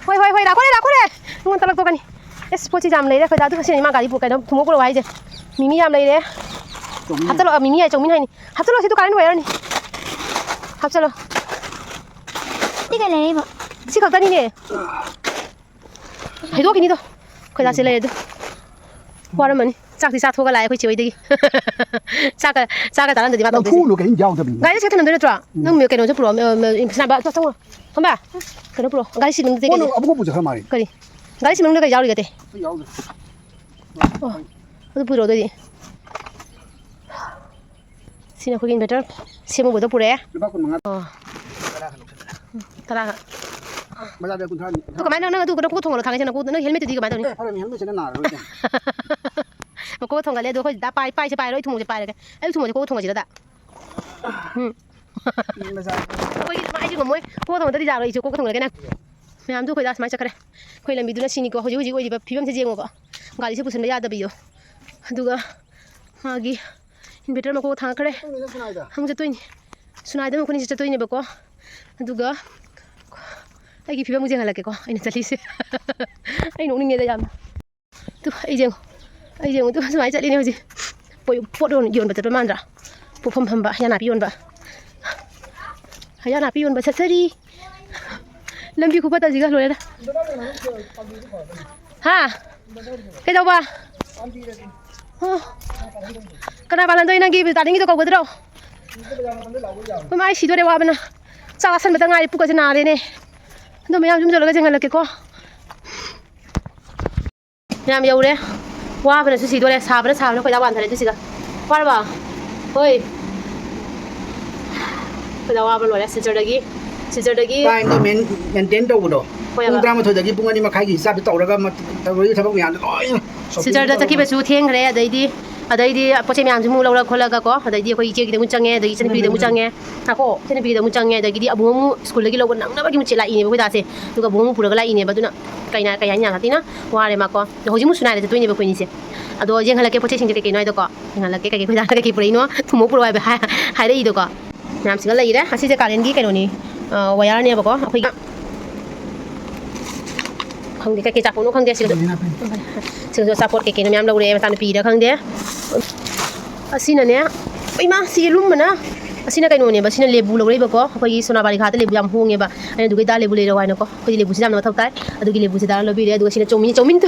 ꯍꯣꯏ, ꯍꯣꯏ, ꯍꯣꯏ, ꯂꯥꯛꯈꯣꯔꯦ, ꯂꯥꯛꯈꯣꯔꯦ꯫ ꯑꯩꯉꯣꯟꯗ ꯇꯂꯛꯇꯣꯛꯀꯅꯤ꯫ ꯑꯦꯁ, ꯄꯣꯠꯁꯤ ꯌꯥꯝ ꯂꯩꯔꯦ ꯑꯩꯈꯣꯏ ꯗꯥꯗꯨ꯫ ꯁꯤꯅꯤ ꯃꯥ ꯒꯥꯔꯤ ꯄꯨ-, ꯀꯩꯅꯣ, ꯊꯨꯝꯃꯣꯛ ꯄꯨꯔꯛꯑꯣ ꯍꯥꯏꯁꯦ꯫ ꯃꯤꯃꯤ ꯌꯥꯝ ꯂꯩꯔꯦ꯫ ꯍꯥꯞꯆꯜꯂꯣ, ꯃꯤꯃꯤ ꯍꯥꯏ, ꯆꯧꯃꯤꯟ ꯍꯥꯏꯅꯤ꯫ ꯍꯥꯞꯆꯜꯂꯣ, ꯁꯤ ꯗꯨꯀꯥꯟ ꯋꯥꯏꯌꯔꯅꯤ꯫ ꯍꯥꯞꯆꯜꯂꯣ꯫ ꯁꯤ ꯀꯩ ꯂꯩꯔꯤꯕ? ꯁꯤ ꯈꯛꯇꯅꯤꯅꯦ꯫ ꯍꯩꯗꯣꯛꯈꯤꯅꯤꯗꯣ꯫ ꯑꯩꯈꯣꯏ ꯗꯥꯁꯦ ꯂꯩꯔꯦ ꯑꯗꯨ꯫ ꯋꯥꯔꯝꯃꯅꯤ꯫ ꯆꯥꯛꯇꯤ ꯆꯥꯊꯣꯛꯑꯒ ꯂꯥꯛꯑꯦ ꯑꯩꯈꯣꯏ ꯆꯦ ꯍꯣꯏꯗꯒꯤ꯫ ꯆꯥꯛꯀ, ꯆꯥꯛꯀ ꯆꯥꯔꯝꯗꯗꯤ ꯃꯥ ꯇꯧꯗꯣꯏꯁꯦ꯫ ꯅꯝꯐꯨꯅꯨ ꯀꯩꯝ ꯌꯥꯎꯗꯕꯅꯤ꯫ ꯒꯥꯔꯤꯗ ꯁꯦ ꯊꯝꯂꯝꯗꯣꯏ ꯅꯠꯇ꯭ꯔꯣ? ꯎꯝ꯫ ꯅꯪ ꯀꯩꯅꯣꯁꯨ ꯄꯨꯔꯛꯑꯣ, ꯑ, ꯑ, ꯁꯅꯥꯕ, ꯆꯪꯉꯣ꯫ ꯊꯝꯕ? ꯀꯩꯅꯣ ꯄꯨꯔꯛꯑꯣ꯫ ꯒꯥꯔꯤ ꯁꯤ ꯃꯅꯨꯡꯗ ꯀꯣꯟꯅ ꯀꯩꯀꯩ? ꯑꯃꯨꯛ ꯄꯨꯖꯈ꯭ꯔ ꯃꯥꯜꯂꯦ꯫ ꯀꯔꯤ? ꯒꯥꯔꯤ ꯁꯤ ꯃꯅꯨꯡꯗ ꯀꯩ ꯌꯥꯎꯔꯤꯒꯦ ꯑꯇꯩ? ꯑꯇꯩ ꯌꯥꯎꯗ꯭ꯔꯦ꯫ ꯑꯣ, ꯑꯗꯨ ꯄꯨꯔꯛꯑꯣ ꯑꯗꯨꯑꯣꯏꯗꯤ꯫ ꯁꯤꯅ ꯑꯩꯈꯣꯏꯒꯤ inverter ꯁꯦꯝꯃꯨꯕꯗ ꯄꯨꯔꯛꯑꯦ꯫ ꯂꯨꯄꯥ ꯀꯨꯟꯃꯉꯥ꯫ ꯑꯣ꯫ ꯇꯔꯥ ꯈꯛ ꯂꯧꯁꯤꯜꯂꯦ꯫ ꯇꯔꯥ ꯈꯛ꯫ ꯕꯖꯥꯔꯗ ꯀꯨꯟꯊ꯭ꯔꯥꯅꯤ꯫ ꯑꯗꯨ ꯀꯃꯥꯏꯅ ꯅꯪ ꯑꯗꯨ ꯀꯩꯅꯣ ꯀꯣꯛ ꯊꯣꯡꯒꯠꯂꯣ ꯊꯥꯡꯒꯠꯁꯦ, ꯅꯪ ꯀꯣꯛ, ꯅꯪ helmetꯇꯨꯗꯤ ꯀꯃꯥꯏꯅ ꯇꯧꯅꯤ? ꯑꯦ, ꯐꯔꯦ, helmetꯁꯤꯅ ꯅꯥꯔꯔꯣꯏ ꯀꯩꯅꯣ꯫ ꯃꯀꯣꯛ ꯊꯣꯡꯒꯠꯂꯦ ꯑꯗꯣ ꯑꯩꯈꯣꯏ ꯗꯥ ꯄꯥꯏ-, ꯄꯥꯏꯁꯦ ꯄꯥꯏꯔꯣ, ꯑꯩ ꯊꯨꯝꯃꯣꯛꯁꯦ ꯄꯥꯏꯔꯒꯦ꯫ ꯑꯩ ꯊꯨꯝꯃꯣꯛꯁꯦ ꯀꯣꯛ ꯊꯣꯡꯒꯠꯁꯤꯔꯗ꯫ ꯎꯝ꯫ ꯎꯝ, ꯕꯖꯥꯔ꯫ ꯑꯩꯈꯣꯏꯒꯤ ꯃꯥꯏꯁꯦ ꯉꯝꯃꯣꯏ꯫ ꯀꯣꯛ ꯊꯣꯡꯒꯠꯇ꯭ꯔꯗꯤ ꯌꯥꯔꯣꯏ, ꯑꯩꯁꯦ ꯀꯣꯛ ꯊꯣꯡꯒꯠꯂꯒꯦ ꯅꯪ꯫ ꯃꯌꯥꯝꯗꯨ ꯑꯩꯈꯣꯏ ꯗꯥ ꯁꯨꯃꯥꯏꯅ ꯆꯠꯈ꯭ꯔꯦ꯫ ꯑꯩꯈꯣꯏ ꯂꯝꯕꯤꯗꯨꯅ ꯁꯤꯅꯤꯀꯣ꯫ ꯍꯧꯖꯤꯛ ꯍꯧꯖꯤꯛ ꯑꯣꯏꯔꯤꯕ ꯐꯤꯕꯝꯁꯦ ꯌꯦꯡꯉꯣꯀꯣ꯫ ꯒꯥꯔꯤꯁꯦ ꯄꯨꯁꯟꯕ ꯌꯥꯗꯕꯤꯗꯣ꯫ ꯑꯗꯨꯒ ꯃꯥꯒꯤ inverter ꯃꯀꯣꯛ ꯊꯥꯡꯒꯠꯈ꯭ꯔꯦ꯫ ꯆꯠꯇꯣꯏꯅꯦ, ꯆꯠꯇꯣꯏꯅꯦ꯫ ꯑꯃꯨꯛ ꯆꯠꯇꯣꯏꯅꯤ꯫ ꯁꯨꯅꯥꯏꯗ ꯑꯩꯈꯣꯏꯅꯤꯁꯦ ꯆꯠꯇꯣꯏꯅꯦꯕꯀꯣ꯫ ꯑꯗꯨꯒ ꯑꯩꯒꯤ ꯐꯤꯕꯝ ꯌꯦꯡꯍꯜꯂꯛꯀꯦꯀꯣ ꯑꯩꯅ ꯆꯠꯂꯤꯁꯦ꯫ ꯑꯩ ꯅꯣꯛꯅꯤꯡꯉꯦꯗ ꯌꯥꯝꯅ꯫ ꯇꯨ, ꯑꯩ ꯌꯦꯡꯉꯨ꯫ ꯑꯩ ꯌꯦꯡꯉꯨ, ꯇꯨ, ꯁꯨꯃꯥꯏꯅ ꯆꯠꯂꯤꯅꯦ ꯍꯧꯖꯤꯛ꯫ ꯄꯣꯠ, ꯄꯣꯠ ꯌꯣꯟ-, ꯌꯣꯟꯕ ꯆꯠꯄ ꯃꯥꯟꯗ꯭ꯔꯥ? ꯄꯣꯠꯐꯝ ꯐꯝꯕ, ꯍꯩꯌꯥ ꯅꯥꯄꯤ ꯌꯣꯟꯕ꯫ ꯍꯩꯌꯥ ꯅꯥꯄꯤ ꯌꯣꯟꯕ ꯆꯠꯆꯔꯤ꯫ ꯂꯝꯕꯤ ꯈꯨꯐꯠꯇꯁꯤꯒ ꯂꯣꯏꯔꯦꯗ꯫ ꯍꯥ? ꯀꯩꯗꯧꯕ? ꯑꯣ꯫ ꯀꯅꯥ ꯄꯥꯜꯍꯟꯗꯣꯏ ꯅꯪꯒꯤ ꯇꯥꯅꯤꯡꯒꯤꯗꯣ ꯀꯧꯒꯗ꯭ꯔꯣ? ꯏꯃꯥ, ꯑꯩ ꯁꯤꯗꯣꯔꯦ ꯋꯥꯕꯅ꯫ ꯆꯥꯛ ꯆꯥꯁꯟꯕꯇ ꯉꯥꯏꯔꯤ, ꯄꯨꯛꯀꯁꯦ ꯅꯥꯔꯦꯅꯦ꯫ ꯑꯗꯣ ꯃꯌꯥꯝ ꯌꯨꯝ ꯌꯧꯔꯒ ꯌꯦꯡꯍꯜꯂꯛꯀꯦꯀꯣ꯫ ꯃꯌꯥꯝ ꯌꯧꯔꯦ꯫ ꯋꯥꯕꯅꯁꯨ ꯁꯤꯗꯣꯔꯦ꯫ ꯁꯥꯕꯅ, ꯁꯥꯕꯅ ꯈꯣꯏꯗꯥ ꯋꯥꯟꯊꯔꯦ ꯑꯗꯨ ꯁꯤꯒ꯫ ꯋꯥꯔꯕ? ꯍꯣꯏ꯫ ꯈꯣꯏꯗꯥ ꯋꯥꯕ ꯂꯣꯏꯔꯦ꯫ ꯁꯤꯜꯆꯔꯗꯒꯤ, ꯁꯤꯜꯆꯔꯗꯒꯤ timeꯗꯣ main-, maintain ꯇꯧꯕꯗꯣ꯫ ꯄꯨꯡ ꯇꯔꯥꯃꯥꯊꯣꯏꯗꯒꯤ ꯄꯨꯡ ꯑꯅꯤ ꯃꯈꯥꯏꯒꯤ ꯍꯤꯁꯥꯞꯇ ꯇꯧꯔꯒ ꯃ-, ꯇꯧꯔꯤꯕ ꯊꯕꯛ ꯃꯌꯥꯝꯗꯣ ꯂꯣꯏꯅ shopping ꯁꯤꯜꯆꯔꯗ ꯇꯧꯔꯒ ꯆꯠꯈꯤꯕꯁꯨ ꯊꯦꯡꯈ꯭ꯔꯦ꯫ ꯑꯗꯩꯗꯤ, ꯑꯗꯩꯗꯤ ꯄꯣꯠ ꯆꯩ ꯃꯌꯥꯝꯁꯨ ꯑꯃꯨꯛ ꯂꯧꯔ ꯈꯣꯠꯂꯒ ꯀꯣ, ꯑꯗꯩꯗꯤ ꯑꯩꯈꯣꯏ ꯏꯆꯦꯒꯤꯗ ꯑꯃꯨꯛ ꯆꯪꯉꯦ, ꯑꯗꯩ ꯏꯆꯟꯅꯨꯄꯤꯒꯤꯗ ꯑꯃꯨꯛ ꯆꯪꯉꯦ꯫ ꯉꯥꯏꯈꯣ, ꯏꯆꯟꯅꯨꯄꯤꯒꯗ ꯑꯃꯨꯛ ꯆꯪꯉꯦ, ꯑꯗꯒꯤꯗꯤ ꯑꯕꯨꯡ ꯑꯃꯨꯛ ꯁ꯭ꯀꯨꯜꯗꯒꯤ ꯂꯧꯕ ꯅꯪꯅꯕꯒꯤ ꯑꯃꯨꯛ ꯆꯦꯜꯂꯛꯏꯅꯦꯕ ꯑꯩꯈꯣꯏ ꯗꯥꯁꯦ꯫ ꯑꯗꯨꯒ ꯑꯕꯨꯡ ꯑꯃꯨꯛ ꯄꯨꯔꯒ ꯂꯥꯛꯏꯅꯦꯕ꯫ ꯑꯗꯨꯅ ꯀꯩꯅ-, ꯀꯩ ꯍꯥꯏꯅꯤ, ꯌꯥꯝ ꯊꯤꯅ ꯋꯥꯔꯦ ꯃꯥꯀꯣ꯫ ꯑꯗꯣ ꯍꯧꯖꯤꯛ ꯑꯃꯨꯛ ꯁꯨꯅꯥꯏꯗ ꯆꯠꯇꯣꯏꯅꯦꯕ ꯑꯩꯈꯣꯏ ꯑꯅꯤꯁꯦ꯫ ꯑꯗꯣ ꯌꯦꯡꯍꯜꯂꯛꯀꯦ ꯄꯣꯠ ꯆꯩꯁꯤꯡꯁꯦ ꯀꯩ ꯀꯩꯅꯣ ꯍꯥꯏꯗꯣꯀꯣ꯫ ꯌꯦꯡꯍꯜꯂꯛꯀꯦ ꯀꯩ ꯀꯩ ꯑꯩꯈꯣꯏ ꯗꯥꯅ ꯀꯩ ꯀꯩ ꯄꯨꯔꯛꯏꯅꯣ, ꯊꯨꯝꯃꯣꯛ ꯄꯨꯔꯛꯑꯣ ꯍꯥꯏꯕ ꯍꯥꯏ-, ꯍꯥꯏꯔꯛꯏꯗꯣꯀꯣ꯫ ꯃꯌꯥꯝꯁꯤꯒ ꯂꯩꯔꯦ꯫ ꯑꯁꯤꯁꯦ ꯀꯥꯂꯦꯟꯒꯤ ꯀꯩꯅꯣꯅꯤ, ꯑ, ꯋꯥꯌꯔꯅꯦꯕꯀꯣ꯫ ꯑꯩꯈꯣꯏꯒꯤ ꯈꯪꯗꯦ ꯀꯩꯀꯩ ꯑꯆꯥꯄꯣꯠꯅꯣ ꯈꯪꯗꯦ꯫ ꯁꯤꯒꯁꯨ, ꯁꯤꯒꯁꯨ ꯑꯆꯥꯄꯣꯠ ꯀꯩꯀꯩꯅꯣ ꯃꯌꯥꯝ ꯂꯧꯔꯦ, ꯃꯆꯥꯅꯨꯄꯤꯔ ꯈꯪꯗꯦ꯫ ꯑꯁꯤꯅꯅꯦ, ꯏꯃꯥ, ꯁꯤ ꯂꯨꯝꯕꯅ꯫ ꯑꯁꯤꯅ ꯀꯩꯅꯣꯅꯦꯕ, ꯁꯤꯅ ꯂꯦꯕꯨ ꯂꯧꯔꯛꯏꯕꯀꯣ꯫ ꯑꯩꯈꯣꯏꯒꯤ ꯁꯣꯅꯥꯕꯥꯂꯤ ꯘꯥꯠꯇ ꯂꯦꯕꯨ ꯌꯥꯝ ꯍꯣꯡꯉꯦꯕ꯫ ꯑꯩꯅ ꯑꯗꯨꯒꯤ ꯗꯥ ꯂꯦꯕꯨ ꯂꯩꯔꯛꯑꯣ ꯍꯥꯏꯅꯀꯣ꯫ ꯑꯩꯈꯣꯏꯗꯤ ꯂꯦꯕꯨꯁꯦ ꯌꯥꯝꯅ ꯃꯊꯧ ꯇꯥꯏ꯫ ꯑꯗꯨꯒꯤ ꯂꯦꯕꯨꯁꯦ ꯗꯥꯅ ꯂꯧꯕꯤꯔꯦ꯫ ꯑꯗꯨꯒ ꯁꯤꯅ ꯆꯧꯃꯤꯟ, ꯆꯧꯃꯤꯟ,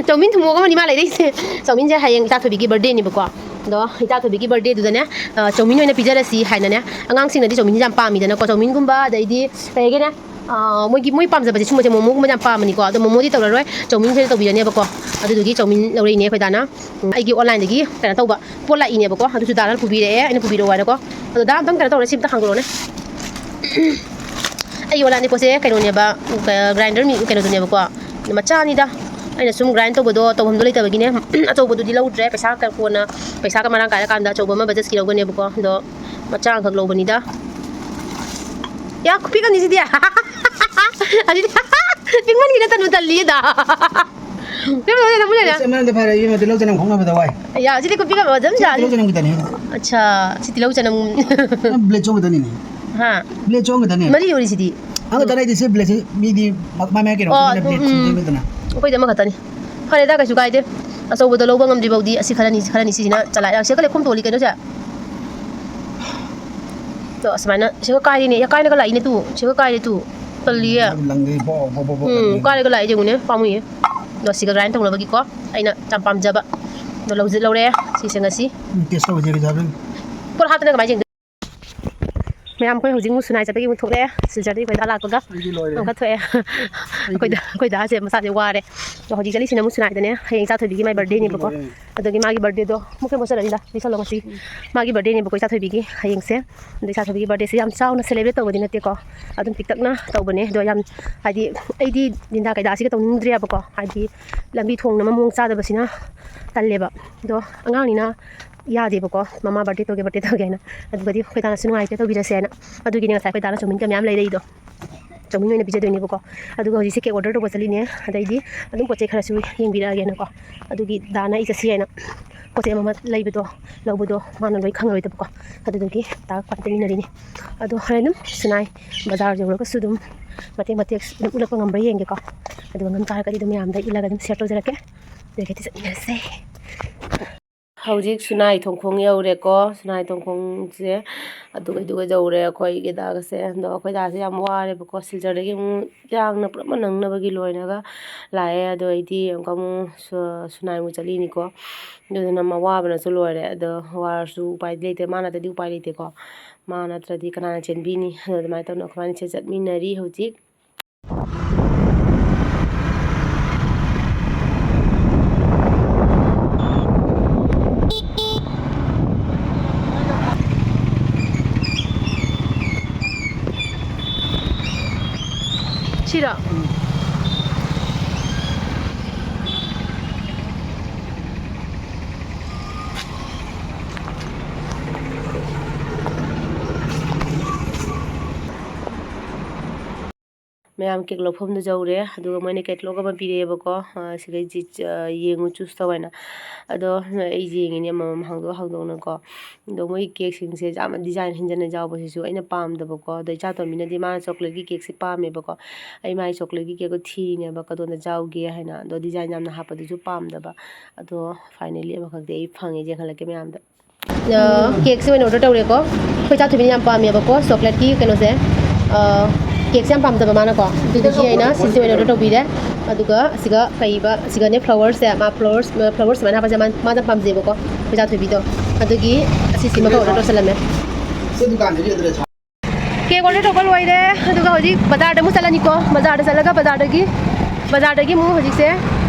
ꯆꯧꯃꯤꯟ ꯊꯨꯝꯃꯣꯛ ꯑꯃꯅꯤ ꯃꯥ ꯂꯩꯔꯛꯏꯁꯦ꯫ ꯆꯧꯃꯤꯟꯁꯦ ꯍꯌꯦꯡ ꯏꯆꯥ ꯊꯣꯏꯕꯤꯒꯤ ꯕꯥꯔꯗꯦꯅꯦꯕꯀꯣ꯫ ꯑꯗꯣ ꯏꯆꯥ ꯊꯣꯏꯕꯤꯒꯤ ꯕꯥꯔꯗꯦꯗꯨꯗꯅꯦ, ꯑ, ꯆꯧꯃꯤꯟ ꯑꯣꯏꯅ ꯄꯤꯖꯔꯁꯤ ꯍꯥꯏꯅꯅꯦ꯫ ꯑꯉꯥꯡꯁꯤꯡꯅꯗꯤ ꯆꯧꯃꯤꯟꯁꯦ ꯌꯥꯝ ꯄꯥꯝꯃꯤꯗꯅꯀꯣ꯫ ꯆꯧꯃꯤꯟꯒꯨꯝꯕ, ꯑꯗꯩꯗꯤ ꯀꯩ ꯍꯥꯏꯒꯦꯅꯦ, ꯑ, ꯃꯣꯏꯒꯤ, ꯃꯣꯏ ꯄꯥꯝꯖꯕꯁꯦ ꯁꯨꯝꯕꯁꯦ ꯃꯣꯃꯣꯒꯨꯝꯕꯁꯦ ꯌꯥꯝ ꯄꯥꯝꯕꯅꯤꯀꯣ꯫ ꯑꯗꯣ ꯃꯣꯃꯣꯗꯤ ꯇꯧꯔꯔꯣꯏ, ꯆꯧꯃꯤꯟꯁꯦ ꯑꯣꯏꯅ ꯇꯧꯕꯤꯔꯅꯦꯕꯀꯣ꯫ ꯑꯗꯨꯗꯨꯒꯤ ꯆꯧꯃꯤꯟ ꯂꯧꯔꯛꯏꯅꯦ ꯑꯩꯈꯣꯏ ꯗꯥꯅ꯫ ꯎꯝ, ꯑꯩꯒꯤ online ꯗꯒꯤ ꯀꯩꯅꯣ ꯇꯧꯕ ꯄꯣꯠ ꯂꯥꯛꯏꯅꯦꯕꯀꯣ꯫ ꯑꯗꯨꯁꯨ ꯗꯥꯅ ꯄꯨꯕꯤꯔꯛꯑꯦ, ꯑꯩꯅ ꯄꯨꯕꯤꯔꯛꯑꯣ ꯍꯥꯏꯅꯀꯣ꯫ ꯑꯗꯣ ꯗꯥ, ꯑꯝꯇꯪ ꯀꯩꯅꯣ ꯇꯧꯔꯦ, ꯁꯤ ꯑꯝꯇ ꯍꯥꯡꯗꯣꯛꯑꯣꯅꯦ꯫ ꯑꯩꯒꯤ online ꯗꯒꯤ ꯄꯣꯠꯁꯦ ꯀꯩꯅꯣꯅꯦꯕ, ꯎꯝ, ꯀ-, grinder ꯃꯤ-, ꯀꯩꯅꯣꯗꯨꯅꯦꯕꯀꯣ꯫ ꯃꯆꯥꯅꯤꯗ꯫ ꯑꯩꯅ ꯁꯨꯝ grind ꯇꯧꯕꯗꯣ ꯇꯧꯐꯝꯗꯣ ꯂꯩꯇꯕꯒꯤꯅꯦ꯫ ꯑꯆꯧꯕꯗꯨꯗꯤ ꯂꯧꯗ꯭ꯔꯦ꯫ ꯄꯩꯁꯥ ꯀ-, ꯀꯣꯟꯅ ꯄꯩꯁꯥꯒ ꯃꯔꯥꯡ ꯀꯥꯏꯔꯀꯥꯟꯗ ꯑꯆꯧꯕ ꯑꯃ ꯕꯖꯥꯖꯀꯤ ꯂꯧꯒꯅꯦꯕꯀꯣ꯫ ꯑꯗꯣ ꯃꯆꯥ ꯑꯃꯈꯛ ꯂꯧꯕꯅꯤꯗ꯫ ꯌꯥ, ꯈꯨꯄꯤꯛ ꯑꯅꯤ ꯁꯤꯗꯤ꯫ ꯑꯁꯤꯗꯤ ꯄꯤꯛꯃꯟꯒꯤꯗ ꯇꯟꯕꯨ ꯇꯜꯂꯤꯌꯦꯗ꯫ ꯄꯤꯛꯃꯟꯒꯤꯗ ꯇꯟꯕꯨ ꯇꯜꯂꯤ꯫ ꯑꯁ, ꯑꯃꯔꯣꯝꯗ ꯐꯔꯦ, ꯏꯕꯦꯝꯃ, ꯇꯤꯜꯍꯧ ꯆꯅꯝ ꯈꯣꯛꯅꯕꯗ ꯋꯥꯏ꯫ ꯌꯥ, ꯁꯤꯗꯤ ꯈꯨꯄꯤꯛ ꯑꯃ ꯑꯗꯨꯝ ꯁꯤ ꯌꯥꯅꯤ꯫ ꯇꯤꯜꯍꯧ ꯆꯅꯝ ꯈꯤꯇꯅꯤ꯫ ꯑꯠꯁꯥ, ꯁꯤ ꯇꯤꯜꯍꯧ ꯆꯅꯝ꯫ ꯅꯪ blade ꯁꯣꯝ ꯈꯛꯇꯅꯤꯅꯦ꯫ ꯍꯥ? Blade ꯁꯣꯝ ꯈꯛꯇꯅꯦ꯫ ꯃꯔꯤ ꯑꯣꯏꯔꯤꯁꯤꯗꯤ꯫ ꯑꯪ ꯈꯛꯇ ꯂꯩꯇꯦ, ꯁꯤ blade ꯁꯤ ꯃꯤꯗꯤ ꯃ-, ꯃꯥꯏ ꯃꯥꯏ ꯀꯩꯅꯣ ꯑꯣ, ꯈꯛꯇꯅꯦ, blade ꯎꯝ, ꯁꯤꯟꯗꯣꯏꯅꯤꯗꯅ꯫ ꯑꯩꯈꯣꯏꯗꯤ ꯑꯃꯈꯛꯇꯅꯤ꯫ ꯐꯔꯦꯗ, ꯀꯩꯁꯨ ꯀꯥꯏꯗꯦ꯫ ꯑꯆꯧꯕꯗꯣ ꯂꯧꯕ ꯉꯝꯗ꯭ꯔꯤ ꯐꯥꯎꯗꯤ ꯑꯁꯤ ꯈꯔꯅꯤ, ꯈꯔꯅꯤ ꯁꯤꯁꯤꯅ ꯆꯂꯥꯏ-, ꯁꯤꯒ ꯂꯩꯈꯣꯝ ꯊꯣꯛꯂꯤ ꯀꯩꯅꯣꯁꯦ꯫ ꯇꯣ, ꯑꯁꯨꯃꯥꯏꯅ ꯁꯤꯒ ꯀꯥꯏꯔꯦꯅꯦ, ꯌꯥ, ꯀꯥꯏꯅꯒ ꯂꯥꯛꯏꯅꯦ ꯇꯨ, ꯁꯤꯒ ꯀꯥꯏꯔꯦ ꯇꯨ꯫ ꯇꯜꯂꯤꯌꯦ꯫ ꯂꯪꯗꯩ ꯕꯣꯛ ꯕꯣꯛ ꯕꯣꯛ ꯕꯣꯛ ꯎꯝ, ꯂꯪꯉꯦ꯫ ꯀꯥꯏꯔꯒ ꯂꯥꯛꯑꯦ ꯌꯦꯡꯉꯨꯅꯦ, ꯄꯥꯝꯃꯨꯏꯌꯦ꯫ ꯑꯗꯣ ꯁꯤꯒ grind ꯇꯧꯅꯕꯒꯤꯀꯣ, ꯑꯩꯅ ꯌꯥꯝ ꯄꯥꯝꯖꯕ꯫ ꯑꯗꯣ ꯂꯧꯖ-, ꯂꯧꯔꯦ꯫ ꯁꯤꯁꯦ ꯉꯁꯤ꯫ ꯎꯝ, taste ꯇꯧꯁꯦ ꯀꯩꯗꯧꯔꯦ? ꯄꯣꯠ ꯍꯥꯞꯇꯅ ꯀꯃꯥꯏꯅ ꯌꯦꯡꯗꯣꯏꯅꯣ? ꯃꯌꯥꯝ, ꯑꯩꯈꯣꯏ ꯍꯧꯖꯤꯛ ꯃꯨꯛ ꯁꯨꯅꯥꯏ ꯆꯠꯄꯒꯤ ꯑꯃꯨꯛ ꯊꯣꯛꯂꯛꯑꯦ꯫ ꯁꯤꯜꯆꯔꯗꯒꯤ ꯑꯩꯈꯣꯏ ꯗꯥ ꯂꯥꯛꯄꯒ ꯑꯩꯗꯤ ꯂꯣꯏꯔꯦ꯫ ꯑꯃꯨꯛꯀ ꯊꯣꯛꯑꯦ꯫ ꯑꯩꯗꯤ ꯑꯩꯈꯣꯏ ꯗꯥ, ꯑꯩꯈꯣꯏ ꯗꯥꯁꯦ ꯃꯁꯥꯁꯦ ꯋꯥꯔꯦ꯫ ꯑꯗꯣ ꯍꯧꯖꯤꯛ ꯆꯠꯂꯤꯁꯤꯅ ꯑꯃꯨꯛ ꯁꯤꯅꯥꯏꯗꯅꯦ, ꯍꯌꯦꯡ ꯏꯆꯥꯊꯣꯏꯕꯤꯒꯤ ꯃꯥꯏ ꯕꯥꯔꯗꯦꯅꯦꯕꯀꯣ꯫ ꯑꯗꯨꯒꯤ ꯃꯥꯒꯤ ꯕꯥꯔꯗꯦꯗꯣ ꯑꯃꯨꯛ ꯀꯩꯅꯣ ꯆꯠꯂꯅꯤꯗ, ꯂꯤꯁꯜꯂꯣ ꯉꯁꯤ꯫ ꯃꯥꯒꯤ ꯕꯥꯔꯗꯦꯅꯦꯕꯀꯣ ꯏꯆꯥꯊꯣꯏꯕꯤꯒꯤ ꯍꯌꯦꯡꯁꯦ꯫ ꯑꯗꯣ ꯏꯆꯥꯊꯣꯏꯕꯤꯒꯤ ꯕꯥꯔꯗꯦꯁꯦ ꯌꯥꯝ ꯆꯥꯎꯅ ꯁꯦꯂꯦꯕ꯭ꯔꯦꯠ ꯇꯧꯕꯗꯤ ꯅꯠꯇꯦꯀꯣ, ꯑꯗꯨꯝ ꯄꯤꯛꯇꯛꯅ ꯇꯧꯕꯅꯦ꯫ ꯑꯗꯣ ꯌꯥꯝ, ꯍꯥꯏꯗꯤ, ꯑꯩꯗꯤ ꯗꯤꯟꯗꯥ ꯀꯩꯗꯥꯁꯤꯒ ꯇꯧꯅꯤꯡꯗ꯭ꯔꯦꯕꯀꯣ, ꯍꯥꯏꯗꯤ ꯂꯝꯕꯤ ꯊꯣꯡꯅ ꯃꯑꯣꯡ ꯆꯥꯗꯕꯁꯤꯅ ꯇꯜꯂꯦꯕ꯫ ꯑꯗꯣ ꯑꯉꯥꯡꯅꯤꯅ ꯌꯥꯗꯦꯕꯀꯣ, ꯃꯃꯥ ꯕꯥꯔꯗꯦ ꯇꯧꯒꯦ, ꯕꯥꯔꯗꯦ ꯇꯧꯒꯦ ꯍꯥꯏꯅ꯫ ꯑꯗꯨꯒꯗꯤ ꯑꯩꯈꯣꯏ ꯗꯥꯅꯁꯨ ꯅꯨꯡꯉꯥꯏꯇꯦ ꯇꯧꯕꯤꯔꯁꯦꯅ꯫ ꯑꯗꯨꯒꯤꯅꯦ ꯉꯁꯥꯏ ꯑꯩꯈꯣꯏ ꯗꯥꯅ ꯆꯧꯃꯤꯟꯒ ꯃꯌꯥꯝ ꯂꯩꯔꯛꯏꯗꯣ꯫ ꯆꯧꯃꯤꯟ ꯑꯣꯏꯅ ꯄꯤꯖꯗꯣꯏꯅꯦꯕꯀꯣ꯫ ꯑꯗꯨꯒ ꯍꯧꯖꯤꯛꯁꯦ ꯀꯦꯛ ꯑꯣꯔꯗꯔ ꯇꯧꯕ ꯆꯠꯂꯤꯅꯦ꯫ ꯑꯗꯩꯗꯤ ꯑꯗꯨꯝ ꯄꯣꯠ ꯆꯩ ꯈꯔꯁꯨ ꯌꯦꯡꯕꯤꯔꯛꯑꯒꯦꯅꯀꯣ꯫ ꯑꯗꯨꯒꯤ ꯗꯥꯅ ꯑꯩ ꯆꯠꯁꯤ ꯍꯥꯏꯅ ꯄꯣꯠ ꯆꯩ ꯑꯃ ꯑꯃ ꯂꯩꯕꯗꯣ, ꯂꯧꯕꯗꯣ ꯃꯥꯅ ꯂꯣꯏ ꯈꯪꯉꯔꯣꯏꯗꯕꯀꯣ꯫ ꯑꯗꯨꯗꯨꯒꯤ ꯗꯥꯒ ꯈ꯭ꯋꯥꯏ ꯆꯠꯃꯤꯟꯅꯔꯤꯅꯤ꯫ ꯑꯗꯣ ꯍꯣꯔꯦꯟ ꯑꯗꯨꯝ ꯁꯤꯅꯥꯏ ꯕꯖꯥꯔ ꯌꯧꯔꯒꯁꯨ ꯑꯗꯨꯝ ꯃꯇꯦꯛ ꯃꯇꯦꯛ ꯑꯗꯨꯝ ꯎꯠꯂꯛꯄ ꯉꯝꯕ꯭ꯔꯥ ꯌꯦꯡꯒꯦꯀꯣ꯫ ꯑꯗꯨꯒ ꯉꯝ ꯇꯥꯔꯒꯗꯤ ꯑꯗꯨꯝ ꯃꯌꯥꯝꯗ ꯏꯜꯂꯒ ꯑꯗꯨꯝ ꯁꯤꯌꯔ ꯇꯧꯖꯔꯛꯀꯦ꯫ ꯑꯗꯨꯒꯗꯤ ꯆꯠꯃꯤꯟꯅꯁꯦ꯫ ꯍꯧꯖꯤꯛ ꯁꯨꯅꯥꯏ ꯊꯣꯡꯈꯣꯡ ꯌꯧꯔꯦꯀꯣ꯫ ꯁꯨꯅꯥꯏ ꯊꯣꯡꯈꯣꯡꯁꯦ ꯑꯗꯨꯒ, ꯑꯗꯨꯒ ꯌꯧꯔꯦ ꯑꯩꯈꯣꯏꯒꯤ ꯗꯥꯒꯁꯦ꯫ ꯑꯗꯣ ꯑꯩꯈꯣꯏ ꯗꯥꯁꯦ ꯌꯥꯝ ꯋꯥꯔꯦꯕꯀꯣ꯫ ꯁꯤꯜꯆꯔꯗꯒꯤ ꯑꯃꯨꯛ ꯏꯔꯥꯡꯅ ꯄꯨꯂꯞ ꯅꯪꯅꯕꯒꯤ ꯂꯣꯏꯅꯒ ꯂꯥꯛꯑꯦ꯫ ꯑꯗꯣ ꯑꯩꯗꯤ ꯑꯃꯨꯛꯀ ꯑꯃꯨꯛ ꯁꯨ-, ꯁꯨꯅꯥꯏꯃꯨꯛ ꯆꯠꯂꯤꯅꯤꯀꯣ꯫ ꯑꯗꯨꯗꯨꯅ ꯃꯋꯥꯕꯅꯁꯨ ꯂꯣꯏꯔꯦ꯫ ꯑꯗꯣ ꯋꯥꯔꯁꯨ ꯎꯄꯥꯏꯗꯤ ꯂꯩꯇꯦ꯫ ꯃꯥ ꯅꯠꯇ꯭ꯔꯗꯤ ꯎꯄꯥꯏ ꯂꯩꯇꯦꯀꯣ꯫ ꯃꯥ ꯅꯠꯇ꯭ꯔꯗꯤ ꯀꯅꯥꯅ ꯆꯦꯟꯕꯤꯅꯤ? ꯑꯗꯣ ꯑꯗꯨꯃꯥꯏꯅ ꯇꯧꯗꯅ ꯑꯩꯈꯣꯏꯕꯥꯅꯤꯁꯦ ꯆꯠꯃꯤꯟꯅꯔꯤ ꯍꯧꯖꯤꯛ꯫ ꯁꯤꯔꯣ? ꯃꯌꯥꯝ ꯀꯦꯛ ꯂꯧꯐꯝꯗ ꯌꯧꯔꯦ꯫ ꯑꯗꯨꯒ ꯃꯣꯏꯅ ꯀꯦꯇꯂꯣꯛ ꯑꯃ ꯄꯤꯔꯛꯑꯦꯕꯀꯣ꯫ ꯑ, ꯁꯤꯗꯩ ꯆꯤ-, ꯑ, ꯌꯦꯡꯉꯨ, ꯆꯨꯁ ꯇꯧ ꯍꯥꯏꯅ꯫ ꯑꯗꯣ ꯑꯩ ꯌꯦꯡꯉꯤꯅꯦ ꯑꯃꯃꯝ ꯍꯥꯡꯗꯣꯛ ꯍꯥꯡꯗꯣꯛꯅꯀꯣ꯫ ꯑꯗꯣ ꯃꯣꯏ ꯀꯦꯛꯁꯤꯡꯁꯦ ꯌꯥꯝꯅ ꯗꯤꯖꯥꯏꯟ ꯍꯦꯟꯖꯟꯅ ꯌꯥꯎꯕꯁꯤꯁꯨ ꯑꯩꯅ ꯄꯥꯝꯗꯕꯀꯣ꯫ ꯑꯗꯣ ꯏꯆꯥ ꯇꯣꯝꯕꯤꯅꯗꯤ ꯃꯥꯅ ꯆꯣꯀ꯭ꯂꯦꯠꯀꯤ ꯀꯦꯛꯁꯦ ꯄꯥꯝꯃꯦꯕꯀꯣ꯫ ꯑꯩ ꯃꯥꯒꯤ ꯆꯣꯀ꯭ꯂꯦꯠꯀꯤ ꯀꯦꯛꯇꯣ ꯊꯤꯔꯤꯅꯦꯕ, ꯀꯗꯣꯝꯗ ꯌꯥꯎꯒꯦ ꯍꯥꯏꯅ꯫ ꯑꯗꯣ ꯗꯤꯖꯥꯏꯟ ꯌꯥꯝꯅ ꯍꯥꯞꯄꯗꯨꯁꯨ ꯄꯥꯝꯗꯕ꯫ ꯑꯗꯣ ꯐꯥꯏꯅꯦꯜꯂꯤ ꯑꯃꯈꯛꯇꯤ ꯑꯩ ꯐꯪꯉꯦ, ꯌꯦꯡꯍꯜꯂꯛꯀꯦ ꯃꯌꯥꯝꯗ꯫ ꯑ, ꯀꯦꯛꯁꯦ ꯑꯣꯏꯅ ꯑꯣꯔꯗꯔ ꯇꯧꯔꯦꯀꯣ꯫ ꯑꯩꯈꯣꯏ ꯆꯥꯊꯣꯏꯕꯤꯅ ꯌꯥꯝ ꯄꯥꯝꯃꯦꯕꯀꯣ, ꯆꯣꯀ꯭ꯂꯦꯠꯀꯤ ꯀꯩꯅꯣꯁꯦ꯫ ꯑ, ꯀꯦꯛꯁꯦ ꯌꯥꯝ ꯄꯥꯝꯖꯕ ꯃꯥꯅꯀꯣ꯫ ꯑꯗꯨꯗꯨꯒꯤ ꯑꯩꯅ ꯁꯤꯁꯦ ꯑꯣꯏꯅ ꯑꯣꯔꯗꯔ ꯇꯧꯕꯤꯔꯦ꯫ ꯑꯗꯨꯒ ꯑꯁꯤꯒ ꯀꯩꯕ, ꯑꯁꯤꯒꯅꯦ ꯐ꯭ꯂꯥꯋꯔꯁꯦ, ꯃꯥ ꯐ꯭ꯂꯥꯋꯔꯁ, ꯐ꯭ꯂꯥꯋꯔꯁ ꯁꯨꯃꯥꯏꯅ ꯍꯥꯞꯄꯁꯦ ꯃꯥ, ꯃꯥꯅ ꯄꯥꯝꯖꯩꯕꯀꯣ, ꯑꯩꯈꯣꯏ ꯆꯥꯊꯣꯏꯕꯤꯗꯣ꯫ ꯑꯗꯨꯒꯤ ꯑꯁꯤꯁꯤꯃꯒ ꯑꯣꯔꯗꯔ ꯇꯧꯁꯜꯂꯝꯃꯦ꯫ ꯁꯤ ꯗꯨꯀꯥꯟꯁꯤꯗꯤ ꯑꯗꯨꯗ ꯁꯥ- ꯀꯦꯛ ꯑꯣꯔꯗꯔ ꯇꯧꯕ ꯂꯣꯏꯔꯦ꯫ ꯑꯗꯨꯒ ꯍꯧꯖꯤꯛ ꯕꯖꯥꯔꯗ ꯑꯃꯨꯛ ꯆꯠꯂꯅꯤꯀꯣ꯫ ꯕꯖꯥꯔꯗ ꯆꯠꯂꯒ ꯕꯖꯥꯔꯗꯒꯤ ꯕꯖꯥꯔꯗꯒꯤ ꯑꯃꯨꯛ ꯍꯧꯖꯤꯛꯁꯦ